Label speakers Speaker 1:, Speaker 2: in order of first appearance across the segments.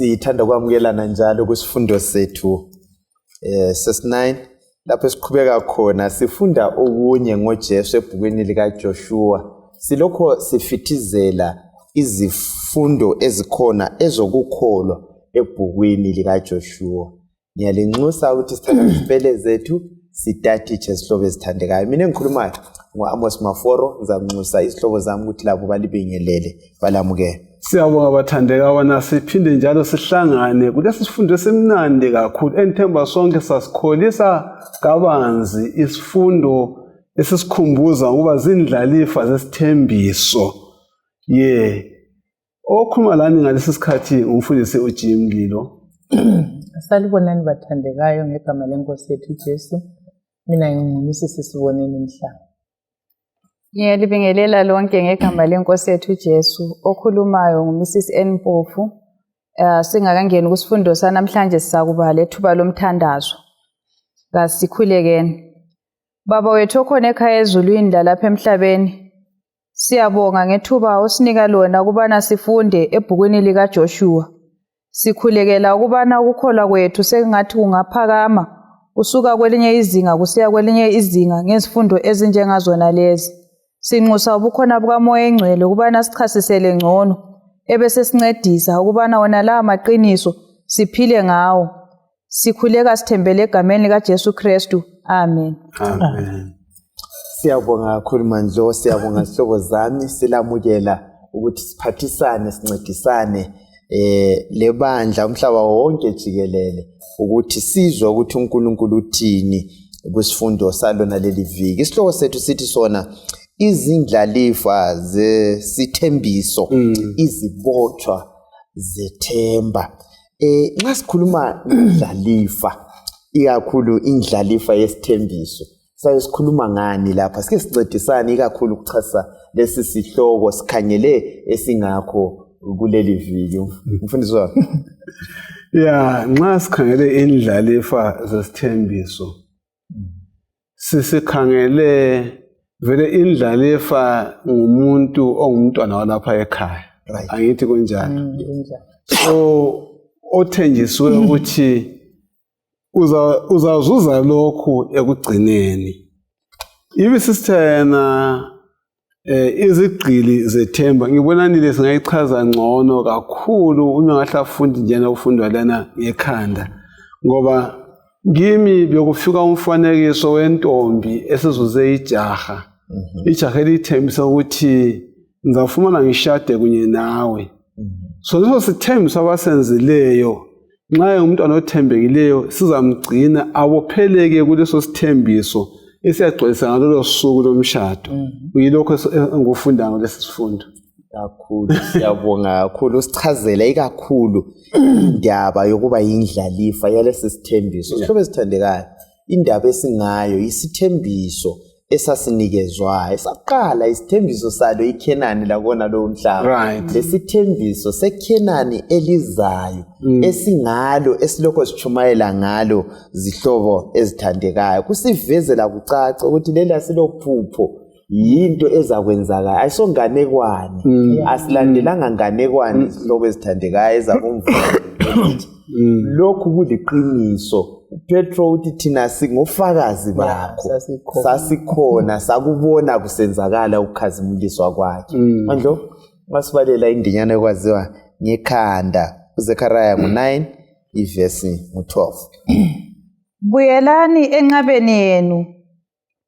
Speaker 1: Sithanda ukwamukelana njalo kusifundo sethu sesi-9 lapho esiqhubeka khona sifunda okunye ngoJesu ebhukwini likaJoshua. Silokho sifithizela izifundo ezikhona ezokukholwa ebhukwini likaJoshua. Ngiyalinxusa ukuthi sithathe izipele zethu sitatitshe izihlobo ezithandekayo. Mina engikhulumayo ngu-Amos Maforo, ngizamnxusa izihlobo zami ukuthi labo balibingelele balamukele.
Speaker 2: Siyabonga bathandeka wona siphinde njalo sihlangane kulesi sifundo esimnandi kakhulu enithemba sonke sasikholisa kabanzi isifundo esisikhumbuza ukuba zindlalifa zesithembiso. Ye. Okhuluma lani ngalesi sikhathi ngumfundisi uJim Lilo.
Speaker 3: Salibonani bathandekayo ngegama lenkosi yethu Jesu. Mina nginguMisisi Siboneni Mhlanga.
Speaker 4: Ngiyalibingelela lonke ngegama lenkosi yethu Jesu. Okhulumayo nguMrs N Mpofu. Singakangeni kusifundo sanamhlanje sizakuba lethuba lomthandazo. Kasikhulekeni. Baba wethu okhona ekhaya ezulwini lalapha emhlabeni, siyabonga ngethuba osinika lona ukubana sifunde ebhukwini likaJoshua. Sikhulekela ukubana ukukholwa kwethu sengathi kungaphakama kusuka kwelinye izinga kusiya kwelinye izinga ngezifundo ezinjengazona lezi. Sinxusa ubukhona bukaMoya Engcwele ukubana sichasisele ngcono, ebesesincedisa ukubana wona lawa maqiniso siphile ngawo. Sikhuleka sithembele egameni likaJesu Kristu. Amen.
Speaker 2: Amen.
Speaker 1: Siyabonga kakhulu Mandlo, siyabonga zihlobo zami, silamukela ukuthi siphathisane sincedisane lebandla umhlaba wonke jikelele ukuthi sizwe ukuthi uNkulunkulu uthini kusifundo salona leli viki. Isihloko sethu sithi sona izindlalifa zesithembiso, izibotshwa zethemba. Nxa sikhuluma indlalifa, ikakhulu indlalifa yesithembiso, saye sikhuluma ngani lapha? Sike sincedisane ikakhulu ukuchasa lesi sihloko sikhangele esingakho kuleli viki. Mfundisi wami.
Speaker 2: Ya, nxa sikhangele indlalifa zesithembiso, sisikhangele vele indlalifa ngumuntu ongumntwana walapha ekhaya.
Speaker 1: Right.
Speaker 2: Angithi kunjalo. So othenjisiwe ukuthi uzazuza lokhu ekugcineni. Ibe sisithena izigqili zethemba, ngibonanile singayichaza ngcono kakhulu uma ngahle afundi njena ukufundwa lana ngekhanda, ngoba kimi bekufika umfanekiso wentombi esizuze ijaha. Ijaha elithembisa ukuthi ngizafumana ngishade kunye nawe. So leso sithembiso abasenzileyo, nxa engumntwana othembekileyo sizamgcina abopheleke kuleso sithembiso esiyagcwalisa ngalolo suku lomshado. Kuyilokho engikufunda ngalesi sifundo.
Speaker 1: Kakhulu, siyabonga kakhulu. Usichazela ikakhulu indaba yokuba yindlalifa yalesi sithembiso. Sihlobo esithandekayo, indaba esingayo isithembiso esasinikezwayo esaqala isithembiso salo iKhenani lakona lowo mhlaba.
Speaker 2: Right.
Speaker 1: Lesithembiso seKhenani elizayo esingalo esilokho sichumayela ngalo zihlobo ezithandekayo, kusivezela kucaca ukuthi leli asilophupho, yinto ezakwenzakala, ayisonganekwane. Asilandelanga nganekwane izihlobo ezithandekayo ezabomvula. Lokhu kuliqiniso. uPetro uthi thina singofakazi bakho, sasikhona, sakubona kusenzakala ukukhazimuliswa kwakhe. Mandlo, masibalela indinyana ekwaziwa ngekhanda, uZechariah ngo-9 ivesi ngo-12.
Speaker 4: Buyelani enqabeni yenu,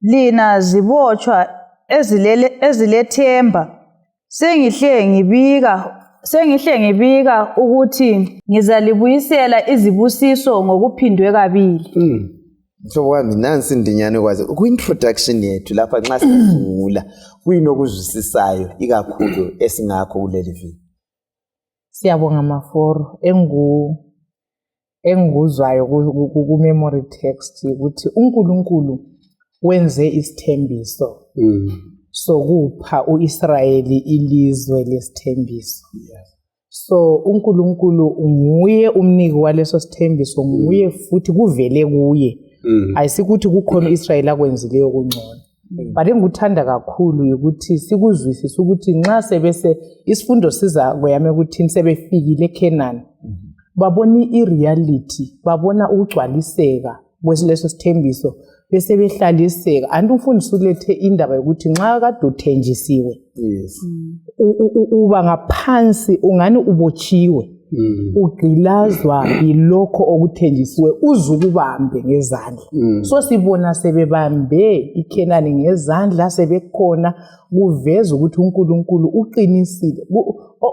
Speaker 4: lina zibotshwa ezilethemba. Sengihle ngibika ukuthi ngizalibuyisela izibusiso ngokuphindwe kabili.
Speaker 1: Mhlobo wami, nansi indinyana ekwazi ku-introduction yethu lapha nxa sisungula, kuyini okuzwisisayo ikakhulu esingakho kuleli viki?
Speaker 3: Siyabonga Maforo. Engikuzwayo ku-memory text ukuthi uNkulunkulu wenze isithembiso sokupha uIsrayeli ilizwe lesithembiso. So uNkulunkulu nguye umniki waleso sithembiso, nguye futhi kuvele kuye. Ayisikuthi kukhona uIsrayeli akwenzileyo kungcono. But engikuthanda kakhulu ukuthi sikuzwisise ukuthi nxa sebese isifundo siza kweyame ukuthi sebefikile eKhenani, Babona i-reality, babona ukugcwaliseka kwesileso sithembiso, bese behlaliseka. Anti umfundisi ulethe indaba yokuthi nxa kade uthenjisiwe, uba ngaphansi ungani ubotshiwe, ugqilazwa yilokho okuthenjisiwe uze ukubambe ngezandla. So sibona sebebambe iKhenani ngezandla, sebekhona, kuveza ukuthi uNkulunkulu uqinisile.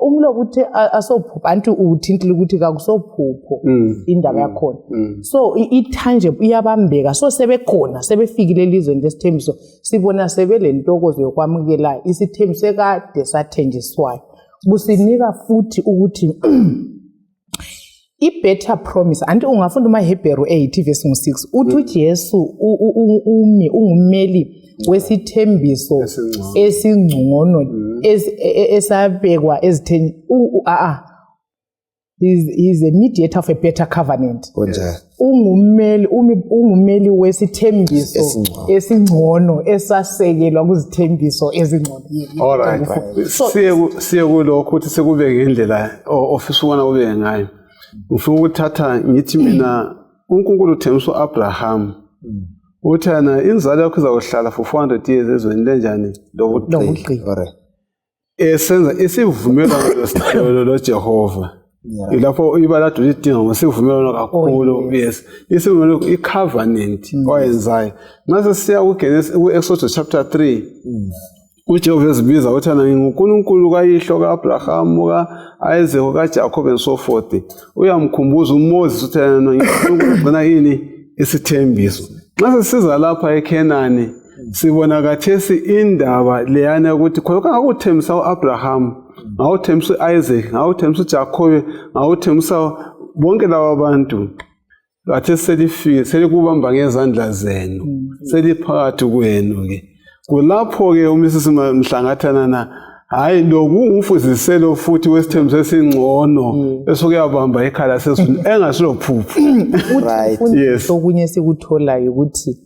Speaker 3: Umlobo uthe asophupho, anti uthintile ukuthi kakusophupho indaba yakhona. So i-tangible iyabambeka. So sebekhona, sebefikile elizweni lesithembiso, sibona sebelentokozo yokwamukela isithembiso ekade sathenjiswayo. Kusinika futhi ukuthi i-better promise, anti ungafunda umaHebheru 8 verse 6, uthi uJesu umi ungummeli wesithembiso esingcono esabekwa ezitheni. He's a mediator of a better covenant.
Speaker 1: Kunjalo.
Speaker 3: Ungumeli wesithembiso esingcono esasekelwa kuzithembiso ezingcono.
Speaker 2: All right.
Speaker 3: So
Speaker 2: Siye kulokho ukuthi sekube ngendlela ofisa ukubona kube ngayo. Ngifuna ukuthatha ngithi mina uNkulunkulu uthembisa uAbraham, uthi yena inzalo yakho izawuhlala for 400 years ezweni lenjani? Lokugcina.
Speaker 3: Lokugcina.
Speaker 1: All right.
Speaker 2: Esenza isivumelwano loJehova. Ilapho ibala lidinga ngosivumelwano kakhulu. Yes, isivumelwano, i-covenant oyenzayo. Nxa sesiya kuGenesis, ku-Exodus chapter 3, uJehova ezibiza ukuthi yena nginguNkulunkulu kayihlo ka-Abraham, ka-Isaac, kaJacob and so forth. Uyamkhumbuza uMoses ukuthi yena nginguNkulunkulu ogcina yini? Isithembiso. Nxa sesiza lapha eKhenani, sibona kathesi indaba leyana ukuthi khona ngakuthembisa u-Abraham, ngawuthembisa u-Isaac, ngawuthembisa uJacob, ngawuthembisa bonke laba bantu, kathesi selifike, selikubamba ngezandla zenu, seliphakathi kwenu-ke. Kulapho-ke uMrs Mhlangathana na, hayi, lo kungumfuziselo futhi wesithembiso esingcono esokuyabamba ikhala sezulu engasilophupho.
Speaker 3: Futhi okunye esikutholayo ukuthi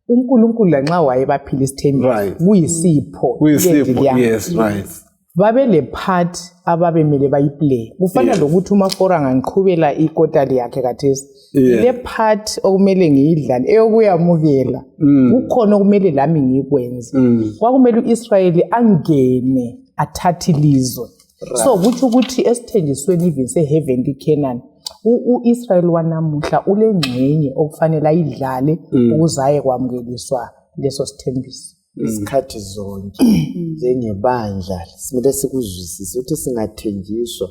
Speaker 3: uNkulunkulu lanxa wayebaphila isithembiso, kuyisipho,
Speaker 2: kuyisipho,
Speaker 3: leliya.
Speaker 2: yes right
Speaker 3: Babele part ababemele bayiplay. Kufana lokuthi uMafora angangiqhubela ikotali yakhe khathesi, ile part okumele ngiyidlale eyokuyamukela, kukhona okumele lami ngikwenze. Kwakumele uIsrayeli angene athathe ilizwe. So kutsho ukuthi esithenjisweni even se-heavenly Canaan, u-Israyeli wanamuhla ulengxenye okufanele ayidlale ukuze aye kwamukeliswa leso sithembiso.
Speaker 1: Isikhathi zonke njengebandla simele sikuzwisise ukuthi singathenjiswa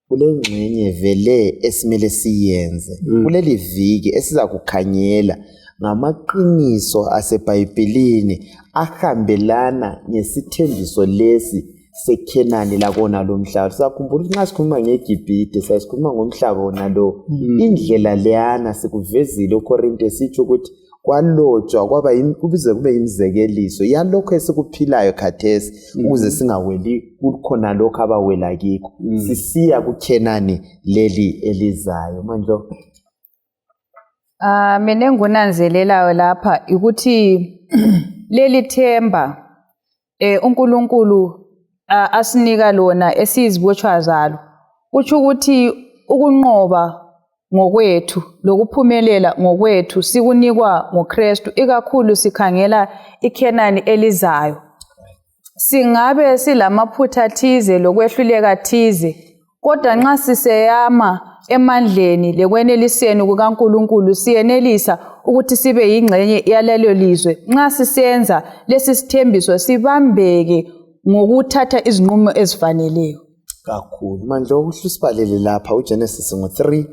Speaker 1: kule ngxenye vele esimele siyenze. Kuleli viki esiza kukhangela ngamaqiniso aseBhayibhelini ahambelana ngesithembiso lesi seKhenani lakona lo mhlaba. Sizakhumbula ukuthi nxa sikhuluma ngeGibhide, sasikhuluma ngomhlaba wona lo. Indlela leyana sikuvezile uKorinte, sitsho ukuthi kwalotshwa kwaba kuze kube yimizekeliso yalokho esikuphilayo khathesi, ukuze singaweli kukhona lokho abawela kikho, sisiya kuKhenani leli elizayo manje.
Speaker 4: Ah, mina engikunanzelelayo lapha ukuthi leli themba uNkulunkulu asinika lona esiyizibotshwa zalo, kutsho ukuthi ukunqoba ngokwethu lokuphumelela ngokwethu sikunikwa ngoKristu, ikakhulu sikhangela iKhenani elizayo. Singabe silamaphutha thize lokwehluleka thize, kodwa nxa siseyama emandleni lekweneliseni kukaNkulunkulu, siyenelisa ukuthi sibe yingxenye yalelo lizwe nxa sisenza lesi sithembiso sibambeke ngokuthatha izinqumo ezifaneleyo.
Speaker 1: Kakhulu manje okuhle usibalele lapha uGenesis ngo-3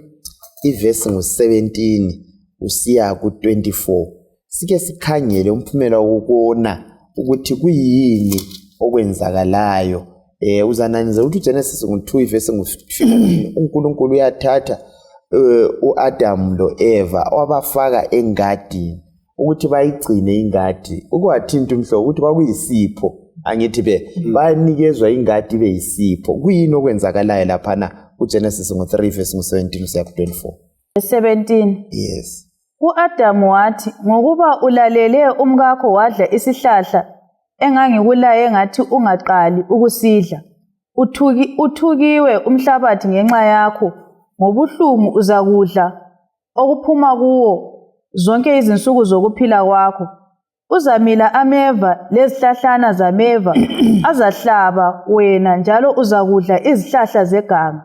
Speaker 1: ivesi ngo-17 usiya ku-24, sike sikhangele umphumela wokubona ukuthi kuyini okwenzakalayo. Uzananzelela ukuthi uGenesis ngo-2 ivesi ngo-15, uNkulunkulu uyathatha uAdam lo-Eva wabafaka engadini ukuthi bayigcine ingadi. Ukwathinta umhlobo ukuthi kwakuyisipho, angithi be bayanikezwa ingadi ibe yisipho. Kuyini okwenzakalayo laphana kuGenesis ngo-3 verse ngo-17 usiya ku-24?
Speaker 4: 17.
Speaker 1: Yes.
Speaker 4: U-Adamu wathi, ngokuba ulalele umkakho wadla isihlahla engangikulaye ngathi ungaqali ukusidla, uthukiwe umhlabathi ngenxa yakho. Ngobuhlungu uzakudla okuphuma kuwo zonke izinsuku zokuphila kwakho. Uzamila ameva lezihlahlana zameva azahlaba wena njalo uzakudla izihlahla zeganga.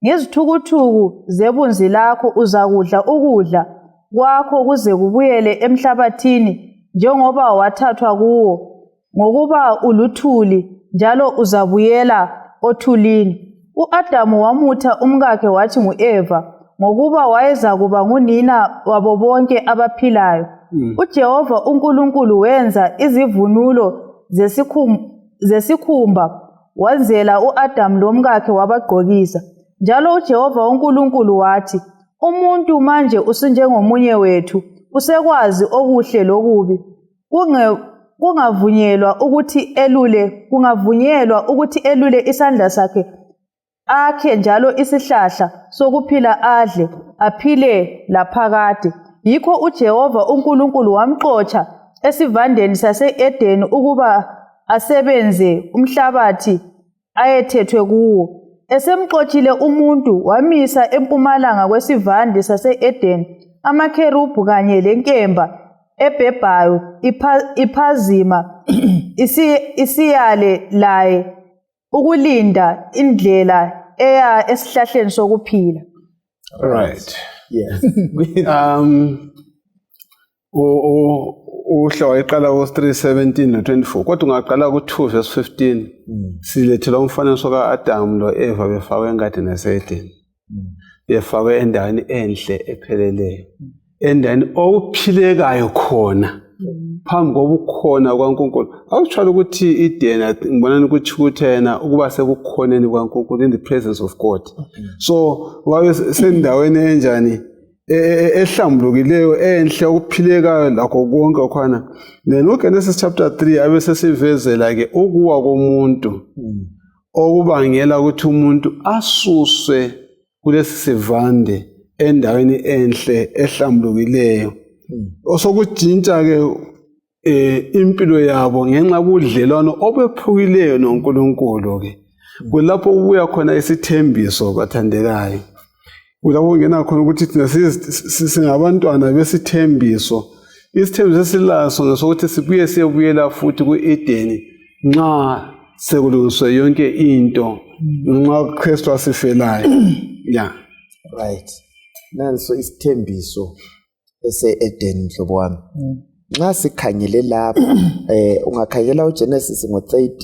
Speaker 4: Ngezithukuthuku zebunzi lakho uzakudla ukudla kwakho kuze kubuyele emhlabathini njengoba wathathwa kuwo, ngokuba uluthuli njalo uzabuyela othulini. U-Adamu wamutha umkakhe wathi ngu-Eva, ngokuba wayezakuba ngunina wabo bonke abaphilayo. UJehova uNkulunkulu wenza izivunulo zesikhumba wenzela u-Adamu lomkakhe wabagqokisa. Njalo uJehova uNkulunkulu wathi, umuntu manje usunjengomunye wethu, usekwazi okuhle lokubi. Kungavunyelwa ukuthi elule isandla sakhe akhe njalo isihlahla sokuphila adle, aphile laphakade. Yikho uJehova uNkulunkulu wamxotsha esivandeni sase-Edeni ukuba asebenze umhlabathi ayethethwe kuwo. Esemxotshile umuntu, wamisa empumalanga kwesivande sase-Edeni amakherubhu kanye lenkemba ebhebhayo iphazima isiyale laye ukulinda indlela eya esihlahleni sokuphila.
Speaker 2: Right.
Speaker 1: Yes.
Speaker 2: Uhla wayeqala ku-3:17 no-24, kodwa ungaqala ku-2 verse 15, silethela umfanekiso ka-Adamu lo-Eva befakwe engadini yaseEdeni, befakwe endaweni enhle epheleleyo, endaweni okuphilekayo khona phambi kobukhona kwaNkulunkulu. Awutshwala ukuthi iEden, ngibonani ukuthi kuthena ukuba sekukhoneni kwaNkulunkulu, in the presence of God. So wabe sendaweni enjani ehlambulukileyo, enhle, okuphilekayo lakho konke khona. Then uGenesis chapter 3 abe sesivezela ke ukuwa komuntu okubangela ukuthi umuntu asuswe kulesi sivande endaweni enhle ehlambulukileyo, osokujintsha ke impilo yabo ngenxa yobudlelwano obephukileyo noNkulunkulu ke. Kulapho kubuya khona isithembiso, bathandekayo, kulapho kungena khona ukuthi thina singabantwana besithembiso. Isithembiso esilaso ngesokuthi sibuye siyebuyela futhi ku-Edeni nxa sekulungiswe yonke into, nxa uKristu asifelayo. Yeah.
Speaker 1: Right. Nanso isithembiso ese-Eden, mhlobo wami. Nxa sikhangele lapha, ungakhangela uGenesis ngo-13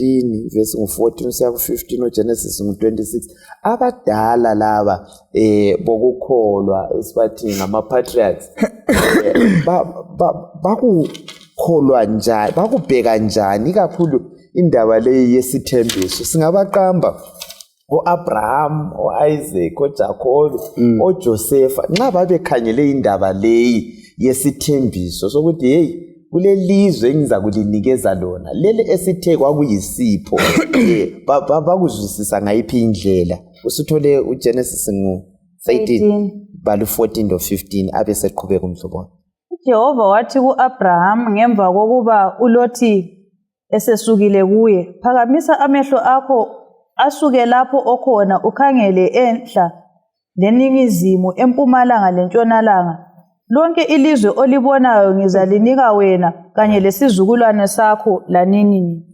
Speaker 1: verse ngo-14 usiya ku-15, uGenesis ngo-26, abadala laba bokukholwa esibathi ngama-patriarchs, bakukholwa njani, bakubheka njani ikakhulu indaba leyi yesithembiso? Singabaqamba o-Abraham, o-Isaac, oJakobe, oJosefa, nxa babekhangele indaba leyi yesithembiso sokuthi hey, kulelizwe engizakulinikeza lona, leli esithe kwakuyisipho, bakuzwisisa ngayiphi indlela? Usuthole uGenesis ngu-13 balu 14 lo 15, abe seqhubeka umhlobo.
Speaker 4: UJehova wathi ku-Abraham ngemva kokuba uLothi esesukile kuye, phakamisa amehlo akho asuke lapho okhona ukhangele enhla leningizimu, empumalanga lentshonalanga. Lonke ilizwe olibonayo ngizalinika wena kanye lesizukulwane sakho lanini.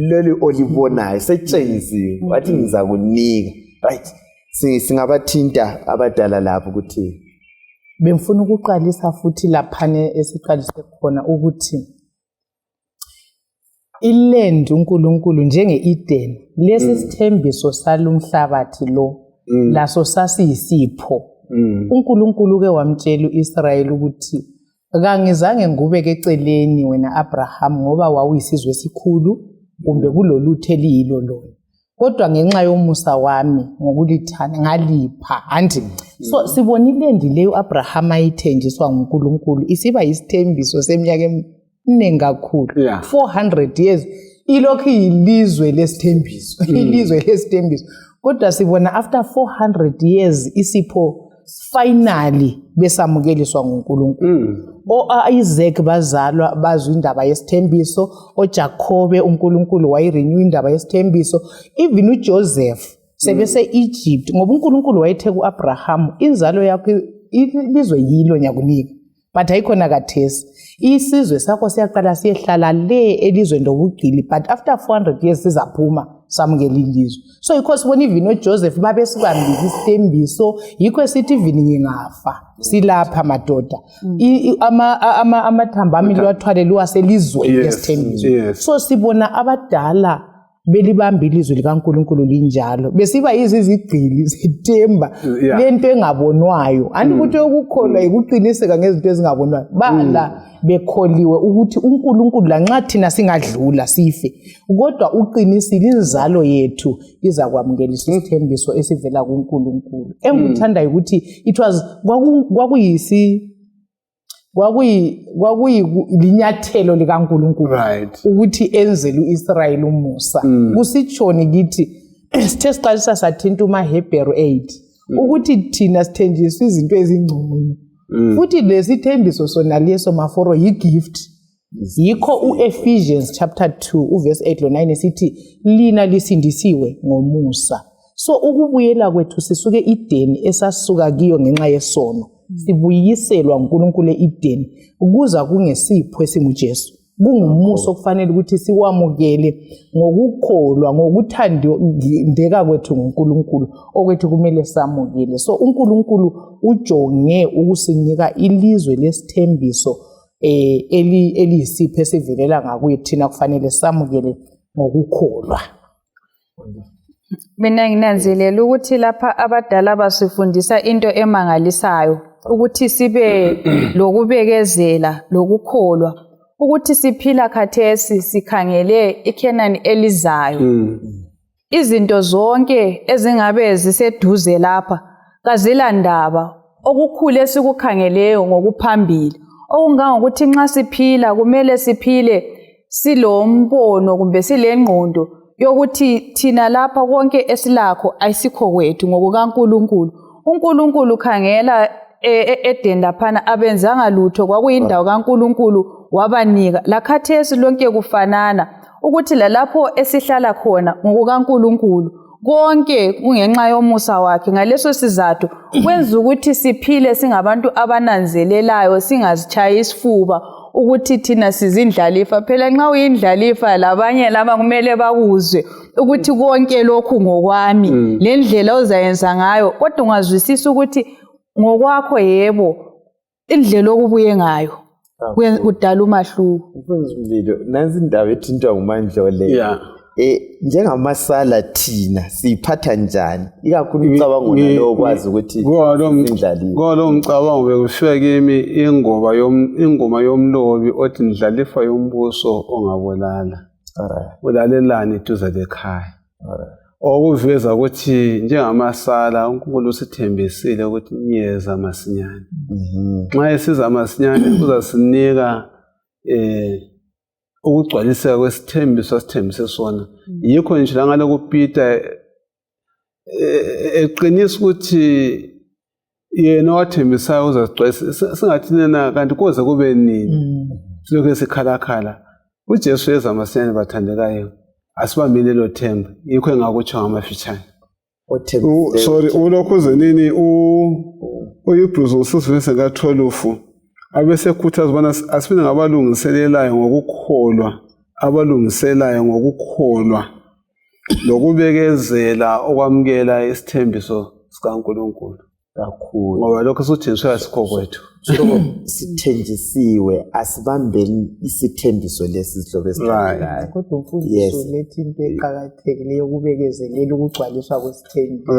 Speaker 1: Leli olibonayo setshengisiwe, wathi ngizakunika. Right. Singabathinta abadala lapho ukuthi
Speaker 3: bengifuna ukuqalisa futhi laphane esiqalise khona ukuthi iland uNkulunkulu njenge-Eden, lesi sithembiso salumhlabathi lo laso sasiyisipho. uNkulunkulu ke wamtshela uIsrayeli ukuthi kangizange ngikubeke eceleni wena Abraham ngoba wawuyisizwe esikhulu kumbe kulolutho eliyilo lona, kodwa ngenxa yomusa wami ngokulithanda ngalipha. Anti so sibona iland leyo Abraham ayithenjiswa nguNkulunkulu isiba yisithembiso seminyaka eminingi kakhulu, 400 years ilokhu iyilizwe lesithembiso, ilizwe lesithembiso. Kodwa sibona after 400 years isipho finally besamukeliswa nguNkulunkulu. O-Isaac bazalwa bazwa indaba yesithembiso, oJakobe uNkulunkulu wayirenew indaba yesithembiso, even uJoseph. Sebese-Egypt, ngoba uNkulunkulu wayethe ku-Abrahamu, inzalo yakho ilizwe yilo ngiyakunika, but ayikhona kathesi. Isizwe sakho siyaqala siyehlala le elizweni lobugqili, but after 400 years sizaphuma samukela ilizwe. So yikho sibona even oJoseph babesibambile isithembiso, yikho esithi even ngingafa silapha madoda, amathambo ami liwathwale liwaselizweni lesithembiso. So sibona abadala belibamba ilizwi likaNkulunkulu linjalo, besiba yizizigqili zethemba lento engabonwayo. Anti ukuthi ukukholwa yikuqiniseka ngezinto ezingabonwayo. Bala bekholiwe ukuthi uNkulunkulu lanxa thina singadlula sife, kodwa uqinisile, inzalo yethu izakwamukelisa isithembiso esivela kuNkulunkulu. Engikuthandayo ukuthi it was kwakuyisi kwakuyilinyathelo likaNkulunkulu ukuthi enzele uIsrayeli umusa. Kusitshoni kithi? Sithe siqalisa sathinta umaHebheru 8 ukuthi thina sithenjiswa izinto ezingcono, futhi lesithembiso sona leso maforo yi-gift. Yikho uEphesians chapter 2 uverse 8 lo 9 esithi lina lisindisiwe ngomusa. So ukubuyela kwethu sisuke ideni esasuka kiyo ngenxa yesono, sibuyiselwa uNkulunkulu eIdeni, kuza kungesipho esinguJesu, kungumusa okufanele ukuthi siwamukele ngokukholwa, ngokuthandeka kwethu nguNkulunkulu, okwethu kumele samukele. So uNkulunkulu ujonge ukusinika ilizwe lesithembiso eliyisipho esivelela ngakuye, thina kufanele samukele ngokukholwa.
Speaker 4: Mina nginanzelela ukuthi lapha abadala basifundisa into emangalisayo, ukuthi sibe lokubekezela lokukholwa, ukuthi siphila khathesi sikhangele iKhenani elizayo. Izinto zonke ezingabe ziseduze lapha kazilandaba, okukhulu esikukhangeleyo ngokuphambili, okungangokuthi nxa siphila kumele siphile silombono kumbe silengqondo yokuthi thina lapha konke esilakho ayisikho kwethu, ngokukaNkulunkulu. UNkulunkulu khangela e-Eden laphana abenzanga lutho, kwakuyindawo kaNkulunkulu wabanika. Lakhathesi lonke kufanana, ukuthi lalapho esihlala khona ngokukaNkulunkulu, konke kungenxa yomusa wakhe. Ngaleso sizathu kwenza ukuthi siphile singabantu abananzelelayo, singazitshayi isifuba ukuthi thina sizindlalifa. Phela nxa uyindlalifa labanye laba kumele bakuzwe ukuthi konke lokhu ngokwami, lendlela ozayenza ngayo, kodwa ungazwisisa ukuthi ngokwakho, yebo, indlela okubuye ngayo kudala umahluko.
Speaker 1: Mfundisi Mlilo, nansi indaba ethintwa nguMandlo le. Njengamasala thina siyiphatha njani, ikakhulu umcabango nalowo okwazi ukuthi sindlalifa?
Speaker 2: Kulo mcabango bekufika kimi ingoma yomlobi othi ndlalifa yombuso ongabulala, ulalelani eduze lekhaya, okuveza ukuthi njengamasala uNkulunkulu usithembisile ukuthi ngiyeza masinyane. Nxa esiza masinyane uzasinika ukugcwaliseka kwesithembiso asithembise sona. Yikho nje langale kuPeter eqinisa ukuthi yena owathembisayo uzasigcwalisa, singathi nena kanti koze kube nini silokhu esikhalakhala. uJesu uyeza masinyane, bathandekayo, asibambeni lelo themba. Yikho engakutsho ngamafitshane. Sorry, ulokhu nini uHebrews ngusivesi ka-12 abesekhuthaza ubana asibe ngabalungiselelayo ngokukholwa, abalungiselayo ngokukholwa lokubekezela okwamukela isithembiso sikaNkulunkulu.
Speaker 1: Kakhulu.
Speaker 2: Ngoba lokho suthenjiswe asikho kwethu.
Speaker 1: So sithenjisiwe, asibambeni isithembiso lesi, sihlobo esithandekayo.
Speaker 3: Kodwa umfundiso lethi into eqakathekileyo ukubekezelela ukugcwaliswa kwesithembiso,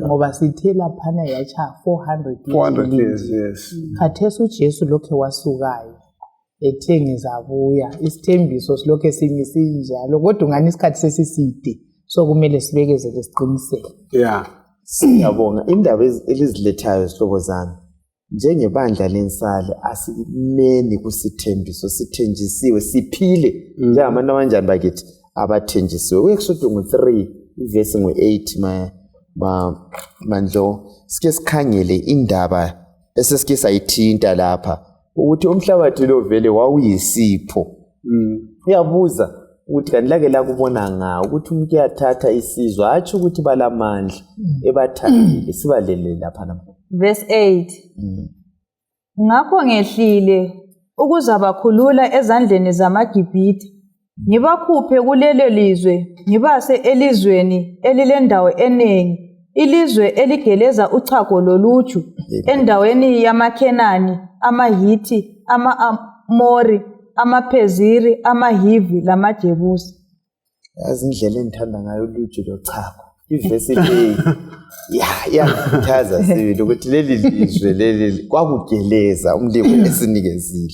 Speaker 3: ngoba sithe laphana yatsha 400
Speaker 2: 400 years, yes.
Speaker 3: Khathesi uJesu lokhe wasukayo ethe ngizabuya, isithembiso silokhe simi sinjalo, kodwa ungani isikhathi sesiside, so kumele sibekezele, siqinisele.
Speaker 1: Siyabonga indaba elizilethayo, zihlobo zami. Njengebandla lensali asimeni kusithembiso, sithenjisiwe, siphile njengabantu abanjani bakithi abathenjisiwe. U-Exodus ngu-3 ivesi ngu-8 Mandlo, sike sikhangele indaba esesike sayithinta lapha ukuthi umhlabathi lo vele wawuyisipho. Uyabuza Ukuthi kanti lake lakubona nga ukuthi umuntu uyathatha isizwe, hatshi ukuthi balamandla, ebathathile, sibalele laphana.
Speaker 4: Verse 8. Ngakho ngehlile ukuzabakhulula ezandleni zamaGibhithe, ngibakhuphe kulelo lizwe, ngibase elizweni elilendawo eningi, ilizwe eligeleza uchago loluju, endaweni yamaKhenani, amaHithi, ama-Amori, amaPheziri, amaHivi lamaJebusi.
Speaker 1: Yazi indlela engithanda ngayo uluju lochago. Ivesi leyi ya iyangikhuthaza sibili ukuthi leli lizwe leli kwakugeleza umlimi esinikezile.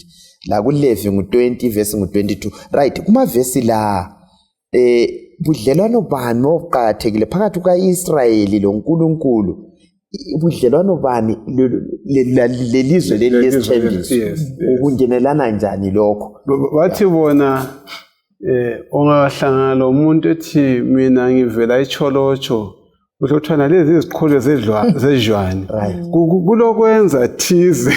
Speaker 1: La kuLevi ngu-20 ivesi ngu-22. Right, kumavesi la budlelwano bani obuqakathekile phakathi kuka-Israyeli loNkulunkulu? Budlelwano bani lelizwe leli lesithembiso? Ukungenelana njani lokho?
Speaker 2: Bathi bona ungahlangana lomuntu ethi mina ngivela eCholotsho, uthi lezi iziqholo zezhwane. Kulokwenza thize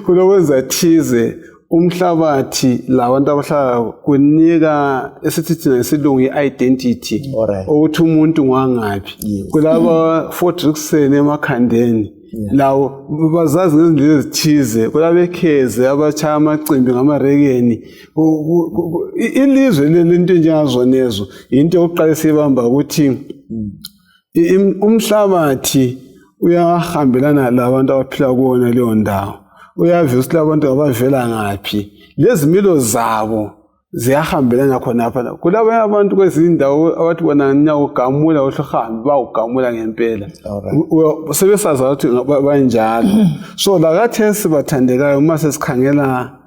Speaker 2: kulokwenza thize umhlabathi labantu abahlala kunika esithi thina ngesilungu i-identity, ukuthi umuntu ngwangaphi. Kulaba Fordrickson emakhandeni lawo bazazi ngezindlela ezithize, kulabekheze abatshaya amacimbi ngamarekeni. Ilizwe lento enjengazonezo into yokuqala esiyibamba ukuthi umhlabathi uyahambelana labantu abaphila kuwona leyo ndawo, uyaveza ukuthi labantu abavela ngaphi, lezimilo zabo ziyahambelana khonapha. Kulabanye abantu kwezinye indawo abathi bona niyawugamula, uhle uhambe bawugamula ngempela, sebesazi ukuthi banjalo. So lakathesi bathandekayo, uma sesikhangela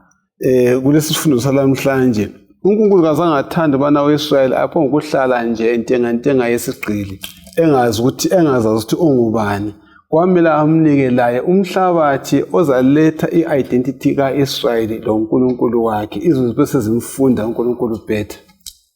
Speaker 2: kulesi sifundo salamhlanje, uNkulunkulu kazange athande ubana u-Israyeli apho ngokuhlala nje entengantenga yesigqili, engazi ukuthi engazazi ukuthi ungubani. Kwamele amnike laye umhlabathi ozaletha i-identity ka-Israyeli loNkulunkulu wakhe, izinto bese zimfunda uNkulunkulu better.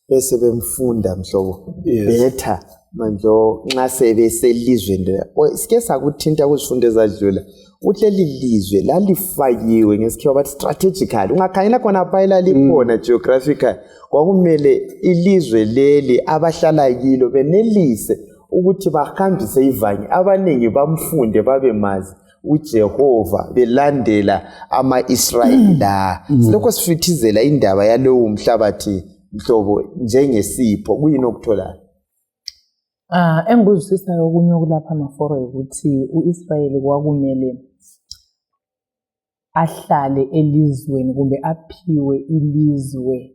Speaker 1: Bese bemfunda mhlobo better manje nxa sebeselizweni. Sike sakuthinta kuzifundo ezadlula ukuthi leli lizwe lalifakiwe ngesikhiwa bathi strategically, ungakhangela khona pha elalikhona geographically, kwakumele ilizwe leli abahlala kilo benelise ukuthi bahambise ivangi, abaningi bamfunde babe mazi uJehova belandela ama-Israyeli la. Silokho sifithizela indaba yalowo mhlabathi mhlobo njengesipho, kuyini okutholayo?
Speaker 3: Engikuzwisisayo okunye okulapha maforo ukuthi u-Israyeli kwakumele ahlale elizweni kumbe aphiwe ilizwe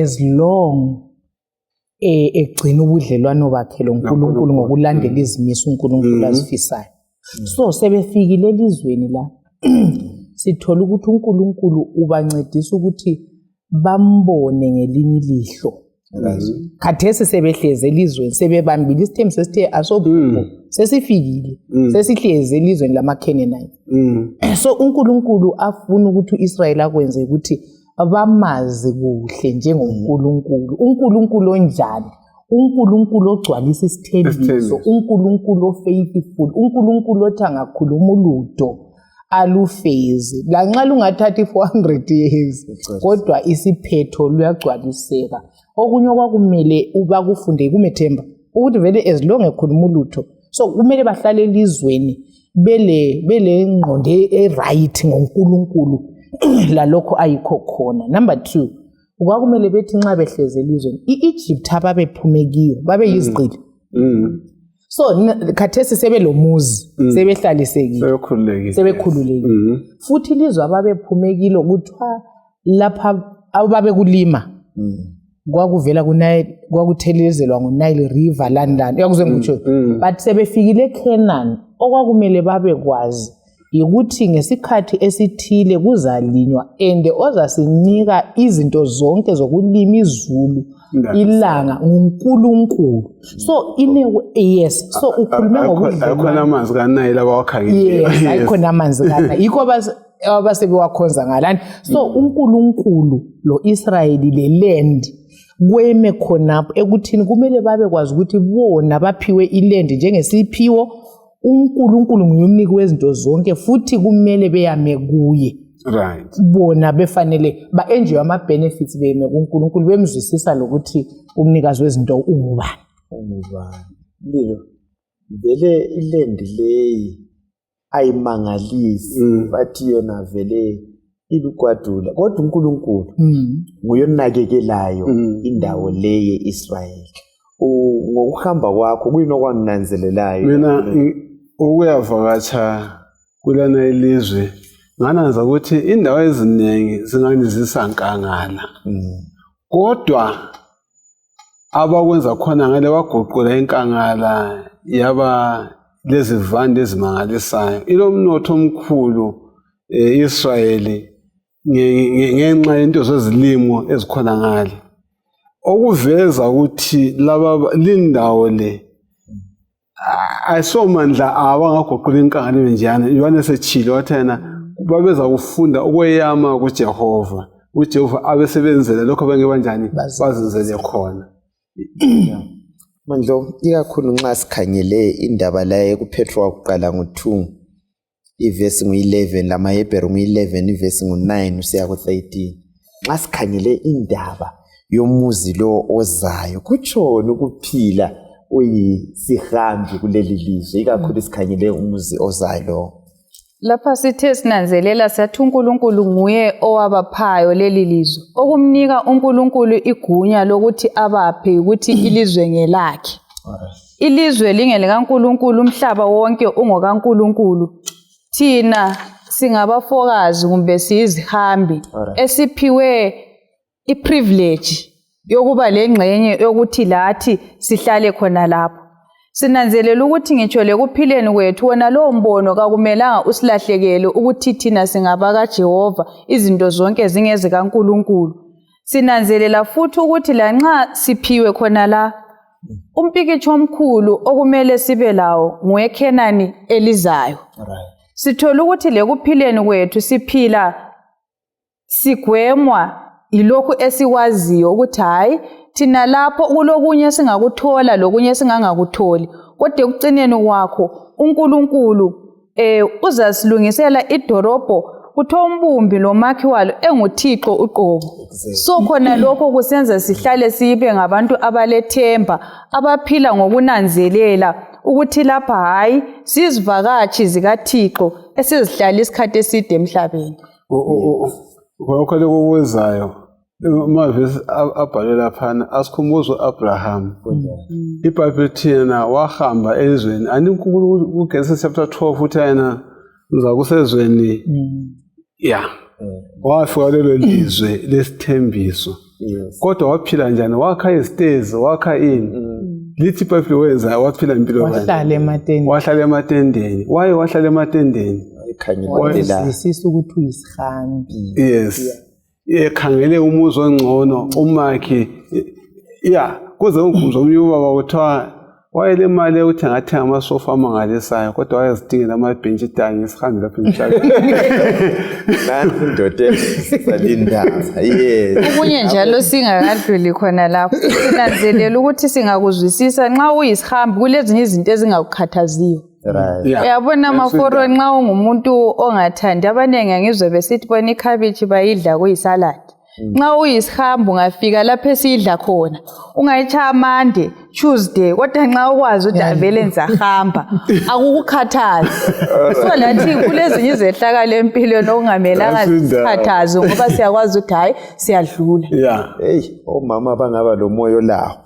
Speaker 3: as long egcina ubudlelwano bakhe loNkulunkulu ngokulandela izimiso uNkulunkulu azifisayo. So sebefikile elizweni la, sithola ukuthi uNkulunkulu ubancedisa ukuthi bambone ngelinye ilihlo. Khathesi sebehlezi elizweni, sebebambile isithembiso esithe asophupho, sesifikile, sesihlezi elizweni lamaKhenanite. So uNkulunkulu afuna ukuthi uIsrayeli akwenze ukuthi bamazi kuhle njengoNkulunkulu. uNkulunkulu onjani? uNkulunkulu ogcwalisa isithembiso, uNkulunkulu ofaithful, uNkulunkulu othi angakhuluma ulutho alufeze, lanxa lungathathi 400 years, kodwa isiphetho luyagcwaliseka. Okunye okwakumele bakufunde kumethemba ukuthi vele as long ekhuluma ulutho, so kumele bahlale elizweni bele ngqondo e-right ngoNkulunkulu lalokho ayikho khona. Number 2, kwakumele bethi nxa behlezi elizweni i-Egypt ababephume kiyo babeyizigqili. So khathesi sebelomuzi, sebehlalisekile, sebekhululekile. Futhi ilizwe ababephume kilo kuthiwa lapha ababekulima kwakuvela kuNile, kwakuthelezelwa nguNile River London, uyakuzwe ngikutsho. But sebefikile eCanaan, okwakumele babekwazi yikuthi ngesikhathi esithile kuzalinywa, and ozasinika izinto zonke zokulima, izulu, ilanga, nguNkulunkulu. So yes, so ukhulume
Speaker 2: ngobudlelwano. Akhona amanzi kaNile abawakhangeleyo.
Speaker 3: Yes, ayikhona amanzi kaNile, yikho abasebewakhonza ngalani. So uNkulunkulu lo-Israyeli le land kweme khonapho ekuthini kumele babekwazi ukuthi bona baphiwe iland njengesiphiwo. uNkulunkulu nguye umniki wezinto zonke, futhi kumele beyame kuye.
Speaker 2: Right.
Speaker 3: Bona befanele ba-enjoy ama-benefits beme kuNkulunkulu, bemzwisisa lokuthi umnikazi wezinto ungubani.
Speaker 1: Ungubani. Mlilo, vele ilendi leyi ayimangalisi, bathi yona vele ilugwadula, kodwa uNkulunkulu nguye onakekelayo indawo le ye-Israyeli. Ngokuhamba kwakho kuyini okwanginanzelelayo?
Speaker 2: Mina ukuyavakatsha kulana ilizwe ngananza ukuthi indawo eziningi zingani zisankangala, kodwa abakwenza khona ngale baguqula inkangala yaba lezivande ezimangalisayo. Ilomnotho omkhulu Israyeli ngenxa yento zezilimo ezikhona ngale, okuveza ukuthi laba lindawo le ayisomandla abangaguqula inkangala ibe njeyana. Yohane setshilo wathi yena babeza kufunda ukweyama kuJehova, uJehova abesebenzela lokho abangeke banjani bazenzele khona.
Speaker 1: Mandlo, ikakhulu nxa sikhangele indaba la kuPetro wakuqala ngo-2 ivesi ngu-11, lamaHebheru ngu-11 ivesi ngu-9 usiya ku-13, nxa sikhangele indaba yomuzi lo ozayo, kutshoni ukuphila uyisihambi kuleli lizwe, ikakhulu sikhangele umuzi ozayo lo?
Speaker 4: Lapha sithe sinanzelela sathi uNkulunkulu nguye owabaphayo leli lizwe. Okumnika uNkulunkulu igunya lokuthi abaphe ukuthi ilizwe ngelakhe. Ilizwe lingelikaNkulunkulu, umhlaba wonke ungokaNkulunkulu. Thina singabafokazi kumbe siyizihambi esiphiwe iprivilege yokuba lengxenye yokuthi lathi sihlale khona lapho. Sinanzelela ukuthi ngitsho lekuphileni kwethu wona lowo mbono kakumelanga usilahlekele ukuthi thina singabakaJehova, izinto zonke zingezikaNkulunkulu. Sinanzelela futhi ukuthi lanxa siphiwe khona la, umpikitsho omkhulu okumele sibe lawo nguweKhenani elizayo. Sithola ukuthi lekuphileni kwethu siphila sigwemwa yilokhu esikwaziyo ukuthi hayi thina lapho kulokunye singakuthola lokunye singangakutholi, kodwa ekucineni kwakho uNkulunkulu uzasilungisela idorobho, kuthiwa umbumbi lomakhi walo enguThixo uqobo. So khona lokho kusenza sihlale sibe ngabantu abalethemba, abaphila ngokunanzelela ukuthi lapha hayi sizivakatshi zikaThixo esizihlala isikhathi eside emhlabeni.
Speaker 2: Lokho lokubuzayo amavesi abhalwe laphana asikhumbuza u-Abraham. IBhayibheli thina wahamba ezweni ani kuGenesis chapter 12 uthi yena ngizakusezweni ya wafika lelo lizwe lesithembiso. Kodwa waphila njani? Wakha izitezi, wakha ini? Lithi iBhayibheli wenza waphila impilo
Speaker 3: wahlala ematendeni.
Speaker 2: Wahlala ematendeni. Waye wahlala ematendeni.
Speaker 3: Wazwisisa ukuthi uyisihambi.
Speaker 2: Yes. Ekhangele umuzi ongcono umakhi ya kuze ungikhumbuze omunye ubaba kuthiwa wayelemali yokuthi angathenga amasofa amangalisayo, kodwa wayezidingela amabhentshi tangi sihambe lapha emhlabeni.
Speaker 1: Nansi indoda elindaba. Yes.
Speaker 4: Okunye njalo singakadluli khona lapho, sinanzelela ukuthi singakuzwisisa nxa uyisihambi kulezinye izinto ezingakukhathaziyo. Uyabona amaforo nxa ungumuntu ongathandi, abanengi angizwe besithi bona ikhabitshi bayidla kuyisaladi. Nxa uyisihambi ungafika lapho esiyidla khona ungayitshaya Monday, Tuesday, kodwa nxa ukwazi ukuthi avele ngizahamba akukukhathazi. So lathi kulezinye izehlakalo empilweni okungamelanga sikhathaze ngoba siyakwazi ukuthi hayi siyadlula.
Speaker 1: Hey, omama bangaba lo moyo lawo.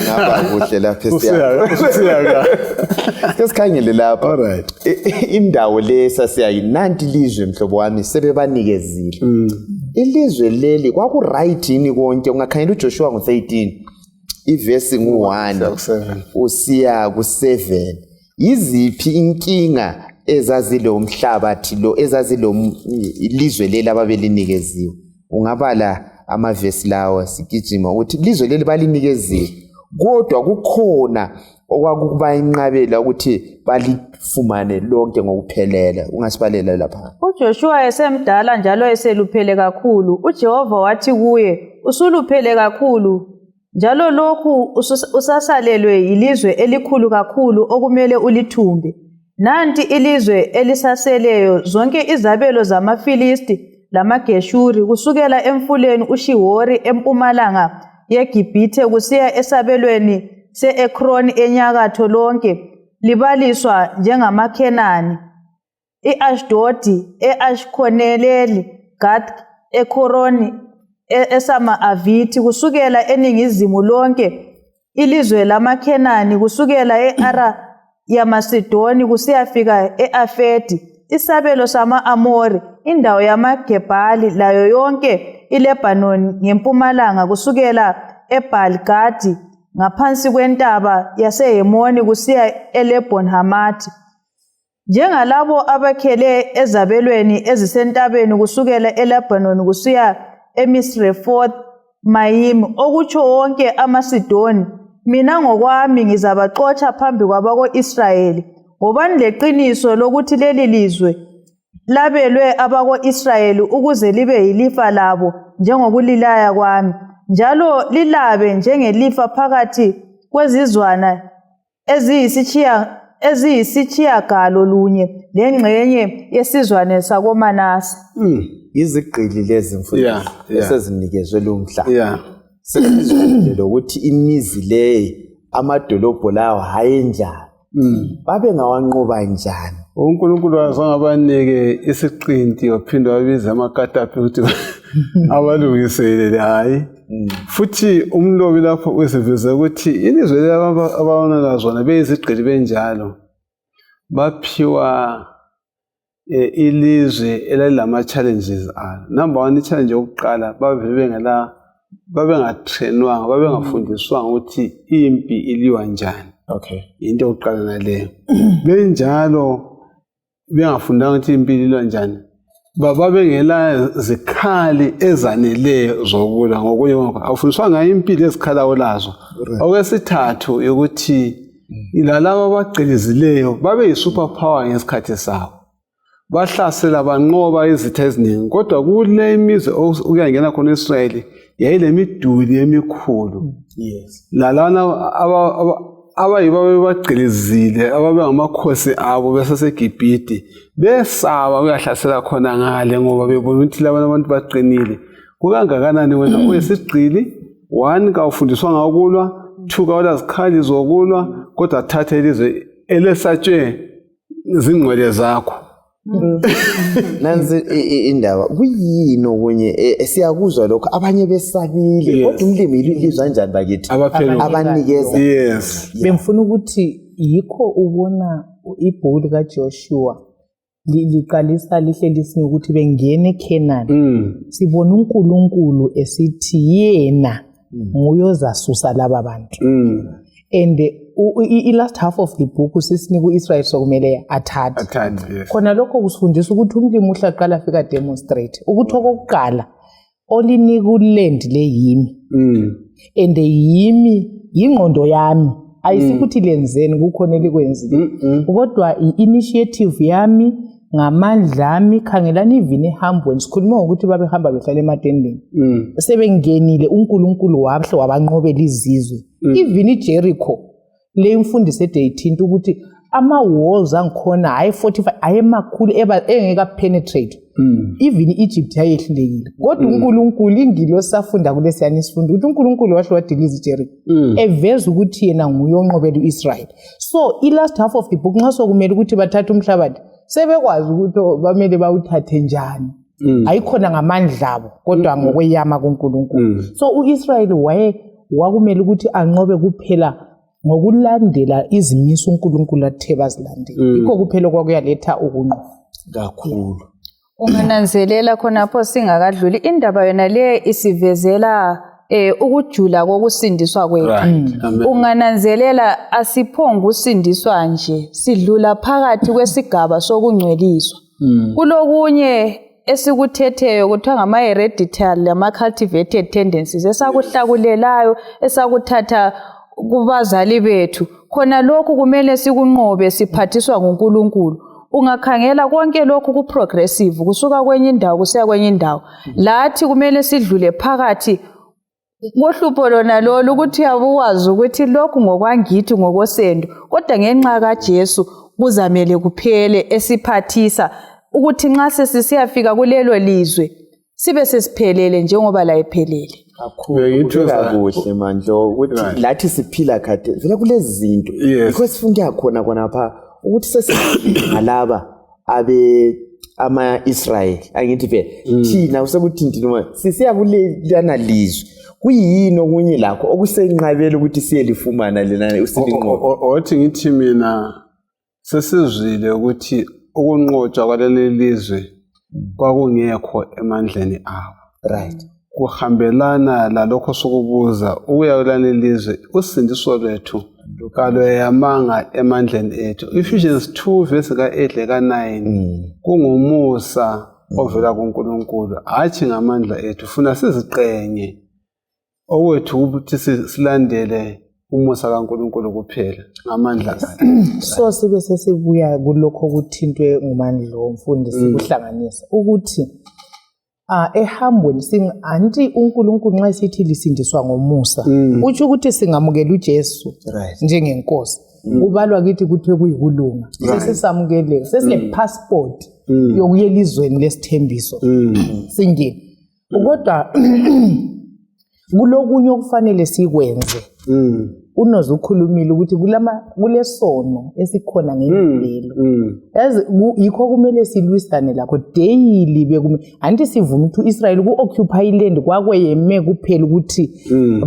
Speaker 1: Ngaba kuhle lapha
Speaker 2: esiya.
Speaker 1: Sikhangele lapha. Indawo le sasiyayi nanti lizwe mhlobo wami sebebanikezile. Ilizwe leli kwaku right yini konke? Ungakhangela uJoshua ngo-13 ivesi ngu-1 usiya ku-7, yiziphi inkinga ezazilo umhlabathi lo, ezazilo ilizwe leli ababelinikeziwe? Ungabala amavesi lawo sigijima ukuthi ilizwe leli balinikeziwe, kodwa kukhona okwakubayinqabela ukuthi balifumane lonke ngokuphelela. Ungasibalela lapha.
Speaker 4: UJoshua esemdala njalo eseluphele kakhulu, uJehova wathi kuye, usuluphele kakhulu njalo lokhu usasalelwe yilizwe elikhulu kakhulu okumele ulithumbe. Nanti ilizwe elisaseleyo, zonke izabelo zamaFilisti lamaGeshuri, kusukela emfuleni uShihori empumalanga yeGibhithe kusiya esabelweni se-Ekroni enyakatho, lonke libaliswa njengamaKhenani. I-Ashdodi, e-Ashkoneleli, Gath, eKhoroni, esama-Avithi, kusukela eningizimu lonke ilizwe lamaKhenani, kusukela e-Ara yamaSidoni kusiyafika e-Afedi, isabelo sama-Amori, indawo yamaGebhali, layo yonke iLebhanoni ngempumalanga, kusukela eBhali-Gadi ngaphansi kwentaba yaseHemoni kusiya eLebhon Hamathi. Njengalabo abakhele ezabelweni ezisentabeni kusukela eLebhanoni kusiya eMisrefoth Mayimi, okutsho wonke amaSidoni, mina ngokwami ngizabaxotsha phambi kwabako-Israyeli. Wobani leqiniso lokuthi leli lizwe labelwe abako-Israyeli ukuze libe yilifa labo njengokulilaya kwami, njalo lilabe njengelifa phakathi kwezizwana eziyisitshiyagalolunye lengxenye yesizwane sakoManase.
Speaker 1: Izigqili lezi mfundisi esezinikezwe lo mhlaba. Sesizwile lokuthi imizi leyi, amadolobho lawo hayi njani. Babengawanqoba njani?
Speaker 2: uNkulunkulu azange abanike isiqinti waphinde wabiza amakatapi ukuthi abalungiselele, hayi. Futhi umlobi lapho usiveze ukuthi ilizwe leli ababona zona beyizigqili benjalo, baphiwa ilizwe elalilama-challenges alo. Number one, i-challenge yokuqala, babevele bengela, babengatrainwanga, babengafundiswanga ukuthi impi iliwa njani. Into yokuqala naleyo. Benjalo bengafundanga ukuthi impi iliwa njani, babengela zikhali ezaneleyo zokulwa. Ngokunye ngakho awufundiswanga impilo ezikhali awulazo. Okwesithathu ukuthi lalabo abagqilizileyo babe yi-super power ngesikhathi sabo, bahlasela banqoba izitha eziningi, kodwa kule imizi ukuyangena khona u-Israyeli yayilemiduli emikhulu. Lalana abayibo ababebagqilizile, ababengamakhosi abo besaseGibhite, besaba ukuyahlasela khona ngale ngoba bebona ukuthi labana abantu baqinile. Kukangakanani wena uyisigqili? One, kawufundiswanga ukulwa. Two, kawula zikhali zokulwa, kodwa thatha ilizwe elesatshwe zingqwele zakho.
Speaker 1: Nansi indaba, kuyini okunye siyakuzwa lokho, abanye besabile, kodwa umlimi ilizwa njani bakithi?
Speaker 2: Abaphela.
Speaker 1: Abanikeza.
Speaker 3: Bengifuna ukuthi yikho ubona ibhuku likaJoshua liqalisa lihle lisinye ukuthi bengene eKhenani. Sibona uNkulunkulu esithi yena nguye ozasusa laba bantu. And i-last half of the book sisinika u-Israyeli sokumele athathe.
Speaker 2: Athathe, yes.
Speaker 3: Khona lokho kusifundisa ukuthi umlimi uhle aqala afika demonstrate ukuthi okokuqala olinika uland le yimi. And yimi, yingqondo yami, ayisikuthi lenzeni kukhona elikwenzile, kodwa i-initiative yami ngamandla ami. Khangelani even ehambweni, sikhuluma ngokuthi babehamba behlala ematendeni. Sebengenile, uNkulunkulu wahle wabanqobela izizwe. Even iJericho le imfundiso ede ithinta ukuthi ama-walls angikhona aye-fortify, ayemakhulu, engeke apenetrate. Even i-Egypt yayehlulekile, kodwa uNkulunkulu, ingilosi, safunda kulesiyani isifundo ukuthi uNkulunkulu wahle wadiliza iJericho, eveza ukuthi yena nguye onqobela u-Israyeli. So i-last half of the book, nxa sokumele ukuthi bathathe umhlabathi, sebekwazi ukuthi, oh, bamele bawuthathe njani, ayikhona ngamandla abo kodwa ngokweyama kuNkulunkulu. So u-Israyeli waye wakumele ukuthi anqobe kuphela ngokulandela izimiso uNkulunkulu athe bazilandele. Yikho kuphela okwakuyaletha ukunqoba.
Speaker 1: Kakhulu.
Speaker 4: Ungananzelela khonapho singakadluli, indaba yona le isivezela ukujula kokusindiswa kwethu.
Speaker 2: Amen.
Speaker 4: Ungananzelela, asiphongu usindiswa nje, sidlula phakathi kwesigaba sokungcweliswa. Kulokunye esikuthetheyo kuthiwa ngama-hereditary lama-cultivated tendencies esakuhlakulelayo, esakuthatha kubazali bethu. Khona lokhu kumele sikunqobe siphathiswa nguNkulunkulu. Ungakhangela konke lokhu ku-progressive, kusuka kwenye indawo kusiya kwenye indawo. Lathi kumele sidlule phakathi. Kohlupho lona lolu ukuthi uyabe uwazi ukuthi lokhu ngokwangithi ngokosendo, kodwa ngenxa kaJesu kuzamele kuphele, esiphathisa ukuthi nxa sesisiyafika kulelo lizwe sibe sesiphelele njengoba la ephelele.
Speaker 1: Kakhulu kuhle Mandlo ukuthi lathi siphila khathesi vele kulezi zinto, yikho sifuna ukuya khona khonapha ukuthi sesingalaba abe ama-Israyeli, angithi phela thina usekuthintini moya sisiya kulelana lizwe, kuyini okunye lakho okusenqabela ukuthi siyelifumana lena usilinqobe?
Speaker 2: Othi ngithi mina sesizwile ukuthi ukunqotshwa kwaleli lizwe kwakungekho emandleni abo.
Speaker 1: Right.
Speaker 2: Kuhambelana lalokho sokubuza ukuya kuleli lizwe, usindiso lwethu kalweyamanga emandleni ethu. Ephesians 2 verse ka-8 leka-9 kungumusa ovela kuNkulunkulu, hatshi ngamandla ethu. Funa siziqenye, okwethu ukuthi silandele umusa kaNkulunkulu kuphela ngamandla akhe.
Speaker 3: So sibe sesibuya kulokho okuthintwe nguMandlo mfundisi, kuhlanganisa ukuthi ehambweni anti uNkulunkulu nxa esithi lisindiswa ngomusa, utsho ukuthi singamukela uJesu njengenkosi, kubalwa kithi kuthiwe kuyikulunga, sesisamukeleka, sesile passport yokuya elizweni lesithembiso singene. Kodwa kulokunye okufanele sikwenze. Unoze ukhulumile ukuthi kulesono esikhona ngemvelo. Yazi yikho kumele silwisane lakho daily. Anti sivume ukuthi uIsrael ku-occupy land kwakweyeme kuphela ukuthi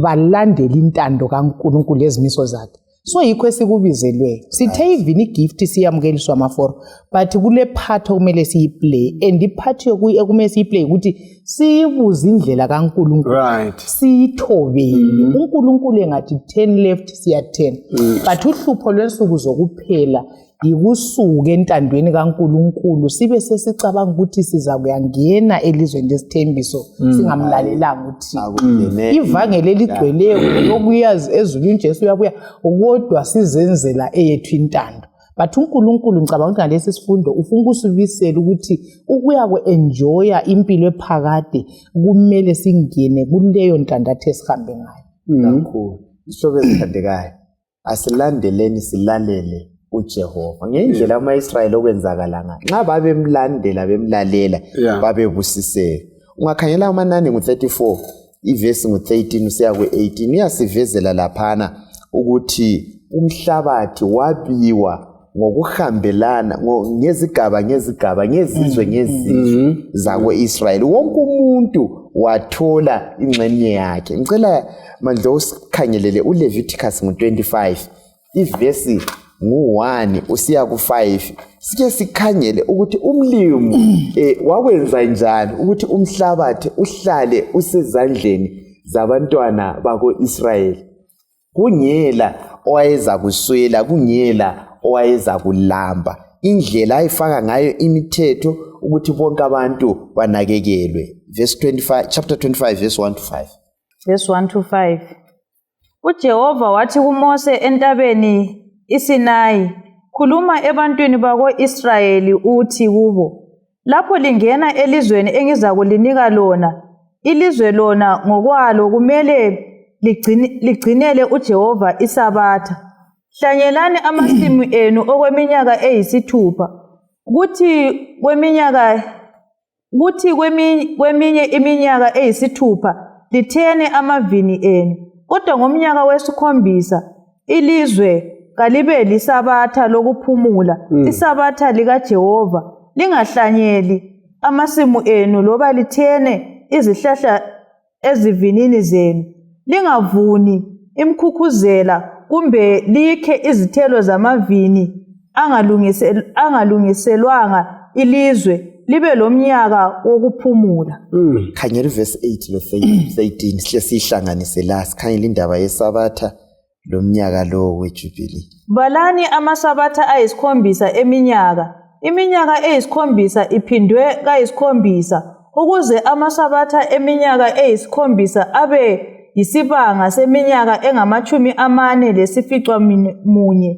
Speaker 3: balandele intando kaNkulunkulu lezimiso zakhe. So yikho esikubizelweyo. Sithe even igift siyamukeliswa amaforo, but kule part okumele siyiplay, and ipart ekumele siyiplay ukuthi siyibuze indlela kaNkulunkulu, siyithobele. uNkulunkulu engathi 10 left, siya 10. But uhlupho lwensuku zokuphela yikusuka entandweni kaNkulunkulu, sibe sesicabanga ukuthi siza kuyangena elizweni lesithembiso singamlalelanga uThixo. Ivangeli eligcweleyo lokuya ezulwini, Jesu uyabuya, kodwa sizenzela eyethu intando. But uNkulunkulu, ngicabanga ukuthi ngalesi sifundo ufuna ukusibisela ukuthi ukuya ku-enjoya impilo ephakade kumele singene kuleyo ntandatho esihambe ngayo.
Speaker 1: Kakhulu. Isihlobo ezithandekayo, asilandeleni silalele uJehova ngendlela ama-Israyeli okwenzakala ngayo. Nxa babemlandela bemlalela, babebusiseka. Ungakhangela amanani ngu-34 ivesi ngu-13 usiya ku-18, uyasivezela laphana ukuthi umhlabathi wabiwa ngokuhambelana ngezigaba ngezigaba, ngezizwe ngezizwe zako-Israyeli. Wonke umuntu wathola ingxenye yakhe. Ngicela Mandlo usikhangelele uLeviticus ngu-25 ivesi ngu-1 usiya ku-5, sike sikhangele ukuthi umlimi wakwenza njani ukuthi umhlabathi uhlale usezandleni zabantwana bako-Israyeli, kungela owayeza kuswela, kungela owayeza kulamba, indlela ayifaka ngayo imithetho ukuthi bonke abantu banakekelwe. Verse 25, chapter 25 verse 1 to 5.
Speaker 4: Verse 1 to 5. UJehova wathi kuMose entabeni iSinayi, khuluma ebantwini bako-Israyeli uthi kubo, lapho lingena elizweni engizakulinika lona, ilizwe lona ngokwalo kumele ligcinele uJehova isabatha. Hlanyelani amasimu enu okweminyaka eyisithupha, kuthi kweminye iminyaka eyisithupha lithene amavini enu. Kodwa ngomnyaka wesikhombisa ilizwe kalibe lisabatha lokuphumula, isabatha likaJehova. Lingahlanyeli amasimu enu loba lithene izihlahla ezivinini zenu. Lingavuni imkhukhuzela kumbe likhe izithelo zamavini angalungiselwanga ilizwe libe lomnyaka wokuphumula.
Speaker 1: Khangela ivesi 8 lo 13, sihle siyihlanganise la, sikhangela indaba yesabatha lomnyaka lo wejubilee.
Speaker 4: Balani amasabatha ayisikhombisa eminyaka, iminyaka eyisikhombisa iphindwe kayisikhombisa, ukuze amasabatha eminyaka eyisikhombisa abe yisibanga seminyaka engama-48.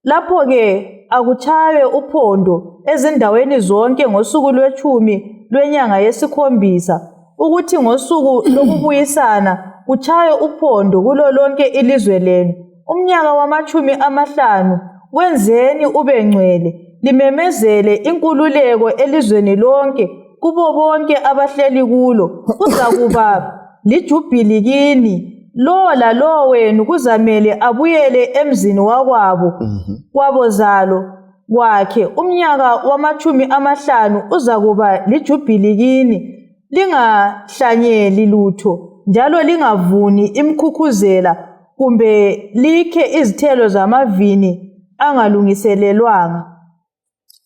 Speaker 4: Lapho-ke akuchaywe uphondo ezindaweni zonke ngosuku lweshumi lwenyanga yesikhombisa, ukuthi ngosuku lokubuyisana kutshaye uphondo kulo lonke ilizwe lenu. Umnyaka wamatshumi amahlanu wenzeni ube ngcwele, limemezele inkululeko elizweni lonke kubo bonke abahleli kulo. Kuzakuba lijubhili kini, lowo lalowo wenu kuzamele abuyele emzini wakwabo kwabozalo kwakhe. Umnyaka wamatshumi amahlanu uzakuba lijubhili kini, lingahlanyeli lutho njalo lingavuni imkhukhuzela kumbe likhe izithelo zamavini angalungiselelwanga.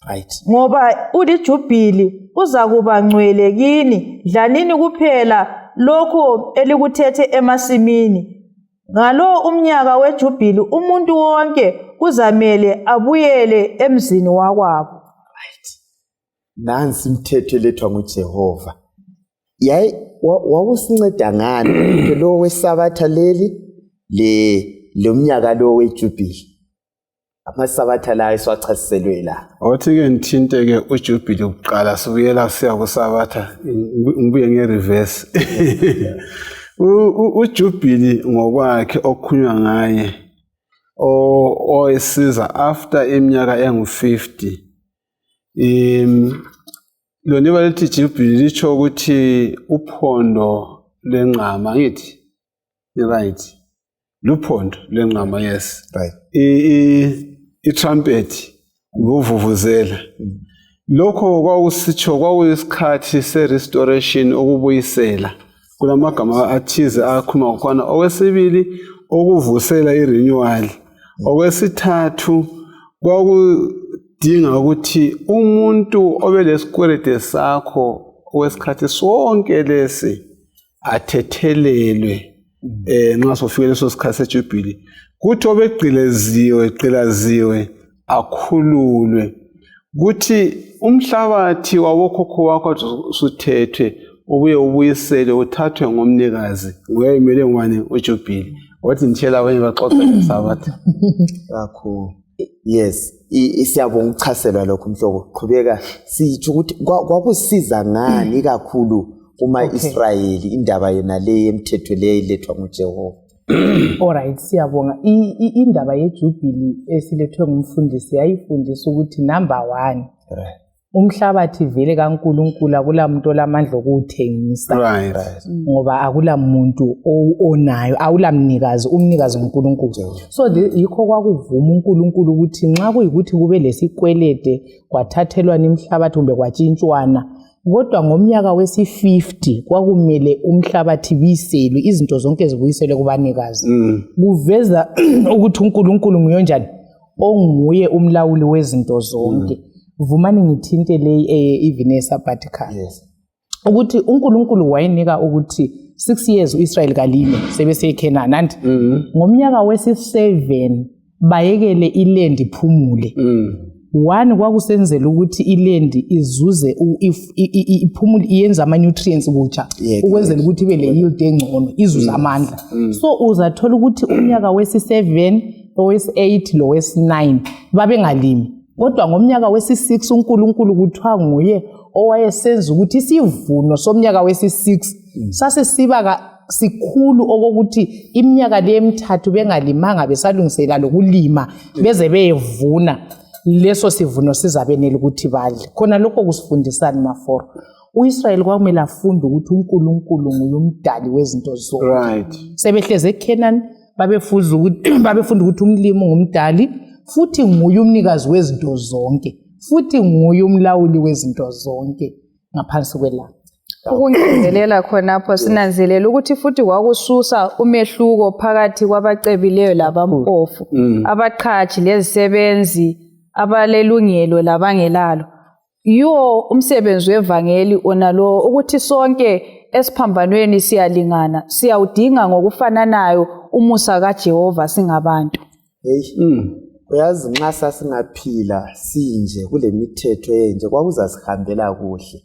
Speaker 1: Right.
Speaker 4: Ngoba ulijubhili, uzakuba ngcwele kini. Dlanini kuphela lokho elikuthethe emasimini. Ngalo umnyaka wejubhili umuntu wonke kuzamele abuyele emzini wakwabo.
Speaker 1: Right. Nansi imithetho elethwa nguJehova. Yayi wawusinceda ngani umthetho lo wesabatha leli le lomnyaka lo wejubhili? Amasabatha la esiwachasiselwe la.
Speaker 2: Awuthi-ke ngithinte-ke ujubhili kuqala, sibuyela siya kusabatha, ngibuye nge-reverse. Ujubhili ngokwakhe okukhulunywa ngaye owayesiza after iminyaka engu-50. Lona ibala elithi jubhili litsho ukuthi uphondo lwenqama, ngithi right, luphondo lwenqama, yes.
Speaker 1: Right.
Speaker 2: I-trumpet nguvuvuzela. Lokho kwakusitsho kwakuyisikhathi se-restoration, ukubuyisela. Kulamagama athize akhuluma khona. Okwesibili, ukuvusela, i-renewal. Okwesithathu, kwakudinga ukuthi umuntu obelesikwelede sakho okwesikhathi sonke lesi athethelelwe nxa sofika leso sikhathi sejubhili, kuthi obegqileziwe gqilaziwe akhululwe, kuthi umhlabathi wabokhokho wakho usuthethwe ubuye ubuyiselwe uthathwe ngomnikazi. Nguye imele ngubani ujubhili. Wathi ngitshela abanye baxoxe ngesabatha.
Speaker 1: Kakhulu. Yes, siyabonga ukuchaselwa lokho mhloko. Qhubeka sitsho ukuthi kwakusiza ngani kakhulu kuma-Israyeli indaba yona le yemthetho le ilethwa nguJehova.
Speaker 3: Alright, siyabonga. Indaba yejubhili esilethwe ngumfundisi yayifundisa ukuthi number 1, umhlabathi vele kaNkulunkulu akula muntu olamandla okuwuthengisa.
Speaker 2: Right.
Speaker 3: Ngoba akula muntu onayo, awula mnikazi, umnikazi nguNkulunkulu. So yikho kwakuvuma uNkulunkulu ukuthi nxa kuyikuthi kube lesikwelede kwathathelwana imhlabathi kumbe kwatshintshwana, kodwa ngomnyaka wesi-50 kwakumele umhlabathi biselwe, izinto zonke zibuyiselwe kubanikazi. Kuveza ukuthi uNkulunkulu nguye onjani, onguye umlawuli wezinto zonke. Vumani ngithinte le even esabbatical.
Speaker 1: Yes.
Speaker 3: Ukuthi uNkulunkulu wayenika ukuthi 6 years uIsrael kalime sebeseKhenani, anti ngomnyaka wesi-7 bayekele iland iphumule. One, kwakusenzela ukuthi iland izuze iphumule, iyenze ama-nutrients kutsha, ukwenzela ukuthi ibe le yield engcono, izuze amandla. So uzathola ukuthi umnyaka wesi-7, owesi-8 lowesi-9 babengalimi, kodwa ngomnyaka wesi-6 uNkulunkulu kuthiwa nguye owayesenza ukuthi isivuno somnyaka wesi-6 sasesiba sikhulu okokuthi iminyaka le emithathu bengalimanga besalungisela lokulima beze beyevuna, leso sivuno sizabenela ukuthi badle khona. Lokho kusifundisani maforo? UIsrayeli kwakumele afunde ukuthi uNkulunkulu nguye umdali wezinto zonke.
Speaker 2: Right.
Speaker 3: Sebehleze eKhenani babefunda ukuthi umlimi ngumdali, futhi nguye umnikazi wezinto zonke, futhi nguye umlawuli wezinto zonke ngaphansi kwelanga.
Speaker 4: Ukungezelela khonapho, sinanzelela ukuthi futhi kwakususa umehluko phakathi kwabacebileyo labampofu, abaqhatshi lezisebenzi, abalelungelo labangelalo. Yiwo umsebenzi wevangeli onalo, ukuthi sonke esiphambanweni siyalingana, siyawudinga ngokufananayo umusa kaJehova singabantu.
Speaker 1: Hey, uyazi nxa sasingaphila sinje kule mithetho enje kwakuzasihambela kuhle.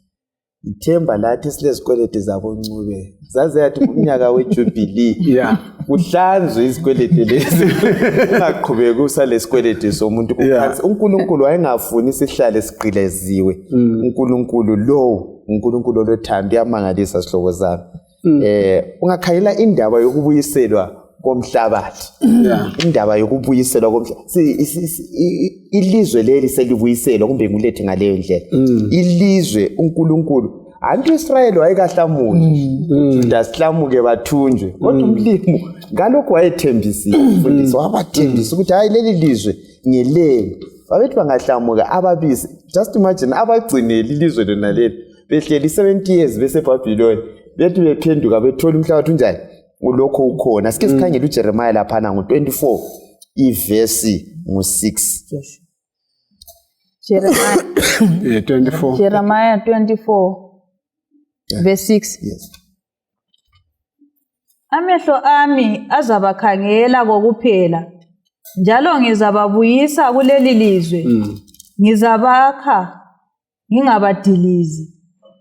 Speaker 1: Ithemba lathi silezikwelede zaboNcube zaze yathi ngumnyaka wejubilee kuhlanzwe izikwelede lezi, ungaqhubeki usalesikwelede somuntu. Kuphansi. UNkulunkulu wayengafuni sihlale sigqileziwe. UNkulunkulu lowo uNkulunkulu olothando, uyamangalisa sihlobo sami. Ungakhangela indaba yokubuyiselwa komhlabathi, indaba yokubuyiselwa komhlabathi, ilizwe leli selibuyiselwa, kumbe ngulethe ngaleyo ndlela ilizwe uNkulunkulu. Anti uIsrayeli wayekahlamuki, ndasihlamuke bathunjwe, kodwa umlimu ngalokhu wayethembisile, mfundisi wabathembisa ukuthi hayi, leli lizwe ngelenu. Babethi bangahlamuka ababisi, just imagine, abagcineli ilizwe lona leli behleli 70 years beseBhabhiloni, bethi bephenduka bethola umhlabathi unjani, ulokhu ukhona. Sike sikhangele uJeremiah laphana ngu-24 ivesi ngu-6.
Speaker 4: Jeremiah,
Speaker 2: Yeah, 24.
Speaker 4: Jeremiah 24 verse 6.
Speaker 1: Yes.
Speaker 4: Amehlo ami azabakhangela kokuphela, njalo ngizababuyisa kuleli lizwe. Ngizabakha ngingabadilizi,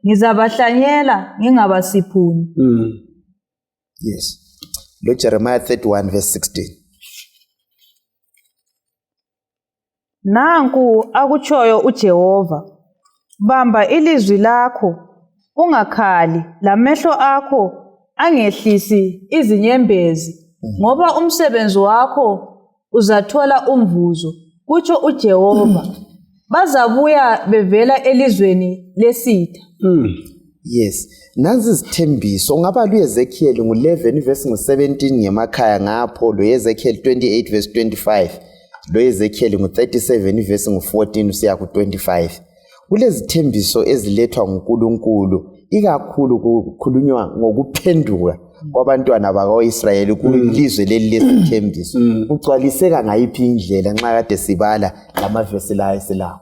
Speaker 4: ngizabahlanyela ngingabasiphuni.
Speaker 1: Yes, lo Jeremiah 31 verse 16.
Speaker 4: Nanku akutshoyo uJehova: Bamba ilizwi lakho, ungakhali, lamehlo akho angehlisi izinyembezi, ngoba umsebenzi wakho uzathola umvuzo, kutsho uJehova. Bazabuya bevela elizweni lesitha.
Speaker 1: Yes, nanzi izithembiso. Ungabala uEzekiel ngu-11 verse ngu-17 ngemakhaya ngapho, lo Ezekiel 28 verse 25, lo Ezekiel ngu-37 verse ngu-14 usiya ku-25. Kulezithembiso ezilethwa nguNkulunkulu, ikakhulu kukhulunywa ngokuphenduka kwabantwana bakwa-Israyeli kulizwe leli lesithembiso. Kugcwaliseka ngayiphi indlela nxa kade sibala lamavesi la esilawo?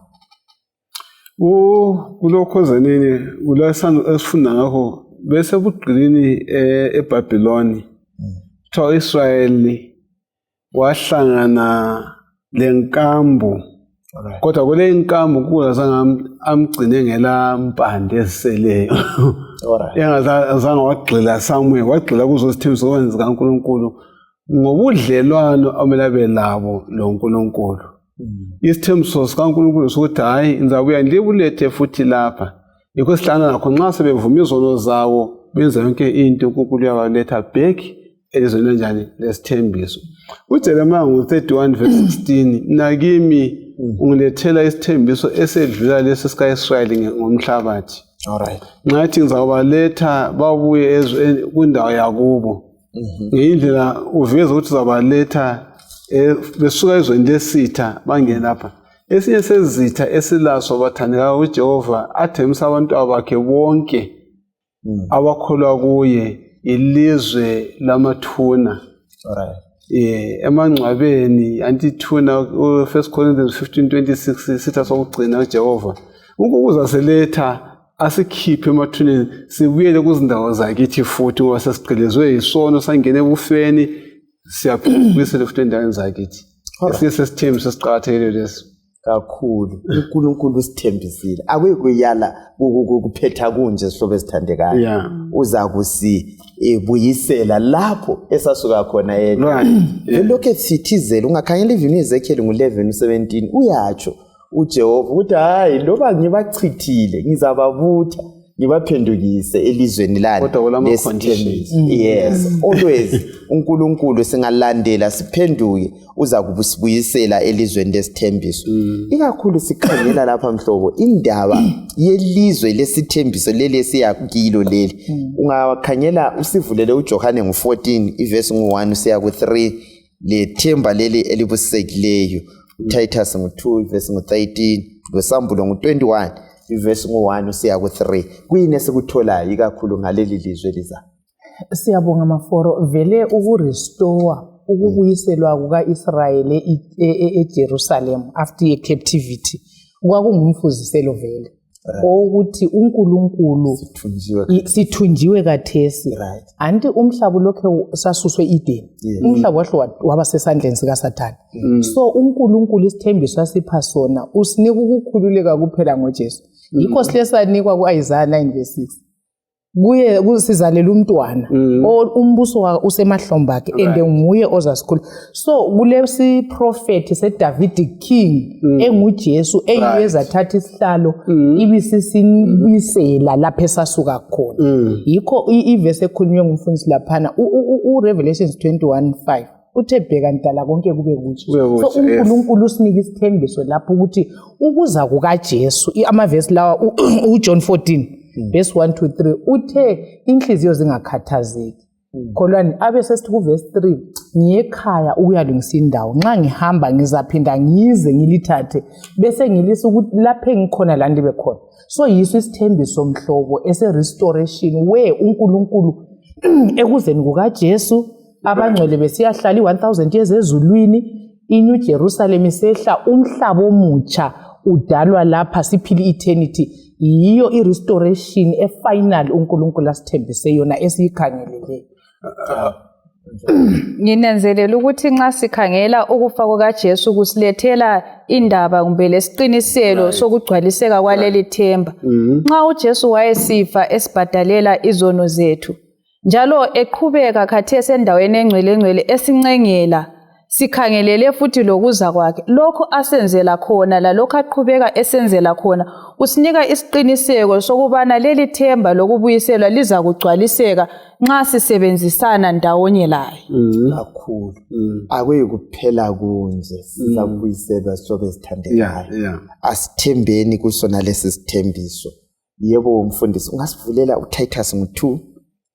Speaker 2: Kulokho zenini kulesano esifunda ngakho bese bugqilini eBhabhiloni, kuthiwa uIsrayeli wahlangana lenkambu, kodwa kule inkambu kungazange amgcine ngela mpande eziseleyo, engazange wagxila somewhere, wagxila kuzo zithembiso zikaNkulunkulu ngobudlelwano omele abe labo loNkulunkulu. Isithembiso sikaNkulunkulu sokuthi hhayi, ngizabuya ndibulethe futhi lapha, yikho sihlangana nakho nxa sebevuma izono zawo, benza yonke into, uNkulunkulu uyabaletha back elizweni enjani lesithembiso. UJeremiya ngu-31 verse 16, nakimi ungilethela isithembiso esedlula lesi sika-Israyeli ngomhlabathi, nxa ethi ngizabaletha babuye kwindawo yakubo. Ngeyindlela uveza ukuthi uzabaletha besuka ezweni lesitha bangene lapha. Esinye sezitha esilaso, bathandekayo, uJehova athembisa abantu bakhe bonke abakholwa kuye, ilizwe lamathuna, emangcwabeni. Antithuna, First Corinthians 15:26, isitha sokugcina uJehova ukuza seletha asikhiphe emathuneni, sibuyele kuzindawo zakithi futhi, ngoba sesigqilizwe yisono sangena ebufeni, siyabuyisele futhi endaweni zakithi. Esinye sesithembiso esiqakathekileyo lesi.
Speaker 1: Kakhulu. uNkulunkulu usithembisile, akuyikuyala kuphetha kunje, sihlobo ezithandekayo. Uza kusibuyisela lapho esasuka khona yena. Lokhu esithizela, ungakhangela even uEzekiel ngu-11 17, uyatsho uJehova ukuthi hayi, loba ngibachithile, ngizababutha ngibaphendukise elizweni lani
Speaker 2: Kodwa kulama
Speaker 1: lesithembiso. Yes, always uNkulunkulu singalandela siphenduke, uza kubusibuyisela elizweni lesithembiso. Ikakhulu sikhangela lapha, mhlobo, indaba yelizwe lesithembiso leli esiyakilo leli, ungakhangela usivulele uJohane ngu-14 ivesi ngu-1 usiya ku-3, lethemba leli elibusisekileyo. UTitus ngu-2 ivesi ngu-13, lwesambulo ngu-21 ivesi ngu-1 usiya ku-3. Kuyini esikutholayo ikakhulu ngaleli lizwe lizayo?
Speaker 3: Siyabonga, Maforo. Vele ukurestore, ukubuyiselwa kuka-Israyeli eJerusalem after i-captivity kwakungumfuziselo vele owokuthi uNkulunkulu
Speaker 1: Sithunjiwe.
Speaker 3: Sithunjiwe kathesi. Anti umhlaba ulokhe sasuswe Edeni, umhlaba wahle waba sesandleni sikaSathane. So uNkulunkulu isithembiso asipha sona usinika ukukhululeka kuphela ngoJesu. Yikho sihle sanikwa ku-Isaya 9 verse 6. Kuye kusizalela umntwana umbuso usemahlombe akhe and nguye ozasikhulu. So kulesi prophet seDavidic king enguJesu eyiyo ezathatha isihlalo ibisisibisela lapho esasuka khona. Yikho ivesi ekhulunywe ngumfundisi laphana uRevelations 21:5 uthe bheka ndala konke kube kutsha. So uNkulunkulu usinika isithembiso lapho ukuthi ukuza kukaJesu, amavesi lawa uJohn 14 verse 1 to 3 uthe inhliziyo zingakhathazeki. Kholwani abe sesithi kuvesi 3 ngiyekhaya ukuyalungisa indawo, nxa ngihamba ngizaphinda ngize ngilithathe bese ngilisa ukuthi lapho engikhona la ndibe khona. So yiso isithembiso mhlobo ese-restoration where uNkulunkulu ekuzeni kukaJesu abangcwele besiyahlala i-1000 years ezulwini, iNew Jerusalem isehla, umhlaba omutsha udalwa lapha siphila i-eternity. Yiyo i-restoration e-final uNkulunkulu asithembise yona esiyikhangeleleyo.
Speaker 4: Nginanzelela ukuthi nxa sikhangela ukufa kukaJesu kusilethela indaba kumbe lesiqiniselo sokugcwaliseka kwaleli themba. Nxa uJesu wayesifa esibhadalela izono zethu, njalo eqhubeka khathesi endaweni engcwele engcwele esincengela, sikhangelele futhi lokuza kwakhe. Lokho asenzela khona lalokho aqhubeka esenzela khona kusinika isiqiniseko sokubana leli themba lokubuyiselwa lizakugcwaliseka nxa sisebenzisana ndawonye laye.
Speaker 1: Kakhulu. Akuyikuphela kunje sizakubuyiselwa sobe sithandekayo. Asithembeni kusona lesi sithembiso. Yebo mfundisi, ungasivulela uTitus ngo2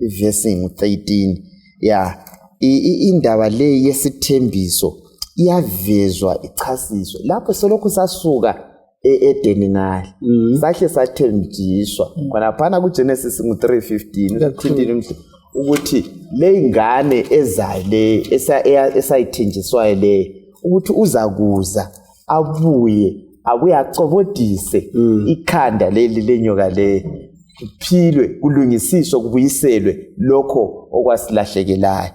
Speaker 1: ivesi ngo13. Ya, indaba le yesithembiso iyavezwa ichasiswe lapho solokhu sasuka e-Edeni ngale sahle sathenjiswa khona kuGenesis ngo3:15 uthintini ukuthi le ingane ezayo le esayithenjiswayo le ukuthi uzakuza abuye acobodise ikhanda leli lenyoka le, kuphilwe kulungisiswe kubuyiselwe lokho okwasilahlekelayo.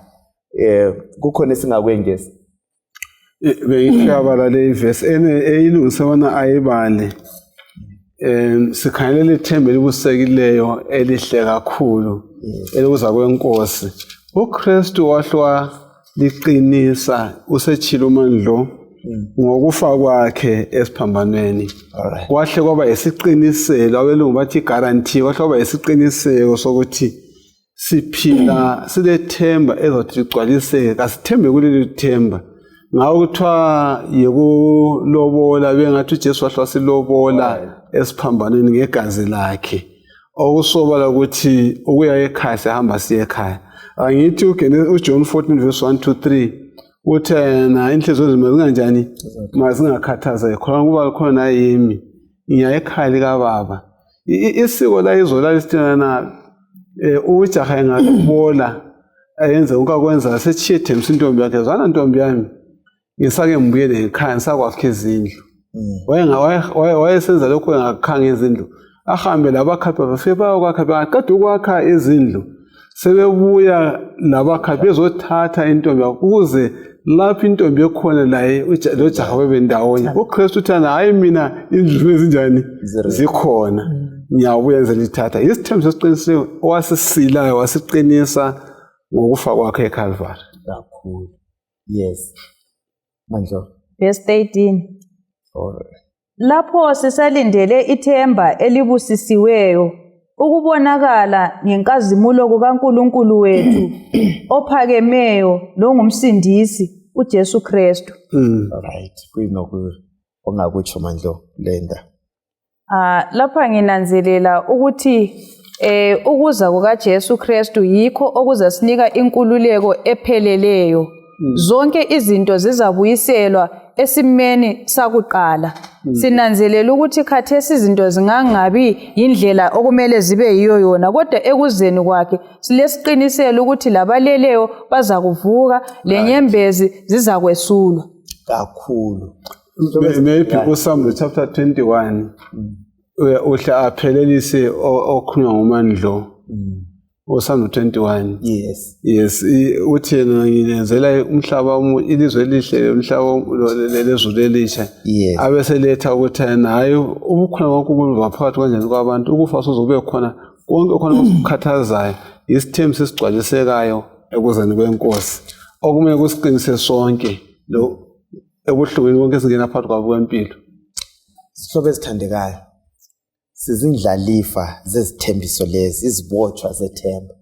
Speaker 1: Kukhona esingakwengeza?
Speaker 2: Bengiyabala le verse eyilungise bona ayibale. Sikhangelela ithemba elibusekileyo elihle kakhulu elikuza kwenkosi. uKristu wahlwa liqinisa usetshilo uMandlo ngokufa kwakhe esiphambanweni. Kwahle kwaba isiqiniselo, abelungu bathi guarantee, kwahle kwaba isiqiniseko sokuthi siphila silethemba ezothi ligcwaliseke. Kasithembe kuleli themba. Ngawo kuthiwa yikulobola, bengathi uJesu wahlwa silobola esiphambanweni ngegazi lakhe. Okusobala ukuthi ukuya ekhaya sihamba siye ekhaya. Angithi uJohn 14 verse 1 to 3 uthi yena inhliziyo zenu zinganjani mazingakhathazeki, khona kuba khona yimi ngiya ekhaya likababa. Isiko la izola lisithina ujaha engalobola ayenze konke akwenza setshiye thembisa intombi yakhe, zwana ntombi yami ngisake ngibuyele ngekhaya ngisakwakha izindlu. Wayesenza lokho engakhanga izindlu, ahambe labakhaphi bafike bayokwakha, bangaqeda ukwakha izindlu sebebuya labakhaphi bezothatha intombi yakho ukuze lapho intombi ekhona laye lojaha bebe ndawonye. uKristu uthana hayi mina indlu ezinjani zikhona, ngiyabuya ngizolithatha. Isithembiso esiqinisileyo owasisilayo wasiqinisa ngokufa kwakhe eCalvary.
Speaker 1: Kakhulu. Yes. Mandlo.
Speaker 4: Verse 13. Lapho sisalindele ithemba elibusisiweyo ukubonakala ngenkazimulo kukaNkulunkulu wethu ophakemeyo longumsindisi uJesu Kristu.
Speaker 1: Right. Kuyinoku ongakutsho Mandlo lenda.
Speaker 4: Lapha nginanzelela ukuthi ukuza kukaJesu Kristu yikho okuzasinika inkululeko epheleleyo. Zonke izinto zizabuyiselwa esimeni sakuqala. Sinanzelela ukuthi khathesi izinto zingangabi yindlela okumele zibe yiyo yona, kodwa ekuzeni kwakhe silesiqiniselo ukuthi labaleleyo bazakuvuka, lenyembezi zizakwesulwa.
Speaker 1: Kakhulu.
Speaker 2: Maybe uSamuel chapter 21 uhle aphelelise okhulunywa nguMandlo. uSamuel 21.
Speaker 1: Yes.
Speaker 2: Yes, uthi yena ngilenzela umhlaba ilizwe elihle umhlaba lezulu elisha. Abeseletha ukuthi yena hayi ubukhona kaNkulunkulu ngaphakathi kanjani kwabantu, ukufa soze kube khona. Konke khona okukhathazayo isithembiso esigcwalisekayo ekuzeni kwenkosi okumele kusiqinise sonke lo ebuhlungwini konke esingena phakathi kwabo kwempilo.
Speaker 1: Sihlobo ezithandekayo, sizindlalifa zezithembiso lezi, izibotshwa zethemba.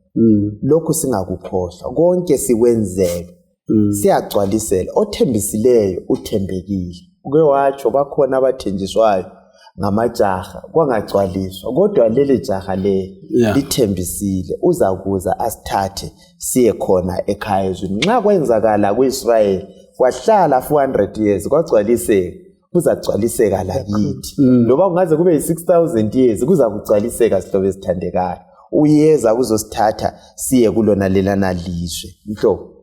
Speaker 1: Lokhu singakukhohlwa, konke sikwenzelwe. Siyagcwalisela. Othembisileyo uthembekile. Uke watsho bakhona abathenjiswayo ngamajaha kwangagcwaliswa, kodwa leli jaha le lithembisile uzakuza asithathe siye khona ekhaya ezweni. Nxa kwenzakala kuIsrayeli kwahlala 400 years kwagcwaliseka, kuzagcwaliseka lakithi. Loba kungaze kube yi-6000 years kuzakugcwaliseka sihlobo esithandekayo. Uyeza kuzosithatha siye kulona lelana lizwe. Mhlobo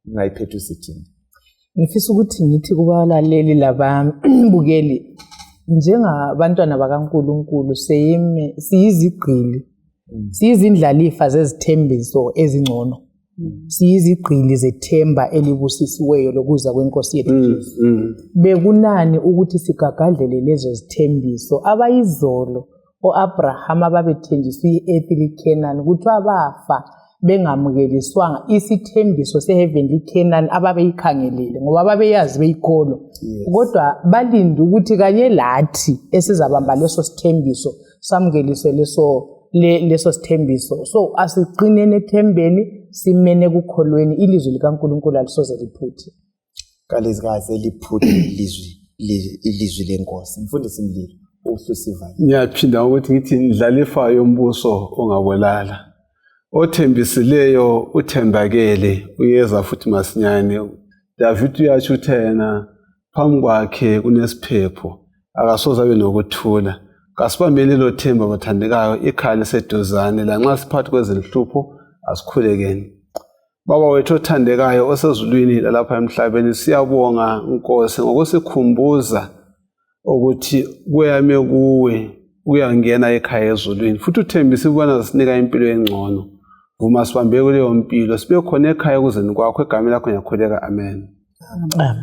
Speaker 1: ungayiphetha usithini?
Speaker 3: Ngifisa ukuthi ngithi kubalaleli lababukeli, njengabantwana bakaNkulunkulu siyizigqili, siyizindlalifa zezithembiso ezingcono, siyizigqili zethemba elibusisiweyo lokuza kwenkosi yethu Jesu. Bekunani ukuthi sigagadlele lezo zithembiso abayizolo o-Abrahama babethenjiswe i-earthly Canaan, kuthiwa bafa bengamukeliswanga isithembiso se-heavenly Canaan ababeyikhangelele, ngoba babeyazi beyikholwa. Kodwa balinde ukuthi kanye lathi esizabamba leso sithembiso samukeliswe leso sithembiso. So asiqineni ethembeni, simene ekukholweni, ilizwi likaNkulunkulu alisoze liphuthe.
Speaker 1: Kalizikaze liphuthe ilizwi lenkosi. Mfundisi Mlilo, uhlusivale.
Speaker 2: Ngiyaphinda ukuthi ngithi ndlalifa yombuso ongabulala. Othembisileyo uthembakele, uyeza futhi masinyane. David uyatsho uthe yena phambi kwakhe kunesiphepho, akasoze abe nokuthula. Kasibambeni lelo themba bathandekayo, ikhaya liseduzane, lanxa siphakathi kwezinhlupho asikhulekeni. Baba wethu othandekayo osezulwini lalapha emhlabeni, siyabonga Nkosi ngokusikhumbuza ukuthi kuyame kuwe ukuyangena ekhaya ezulwini, futhi uthembise ukubana sinika impilo engcono. Vuma sibambe kuleyo mpilo, sibe khona ekhaya ekuzeni kwakho, egameni lakho ngiyakhuleka, amen.
Speaker 3: Amen.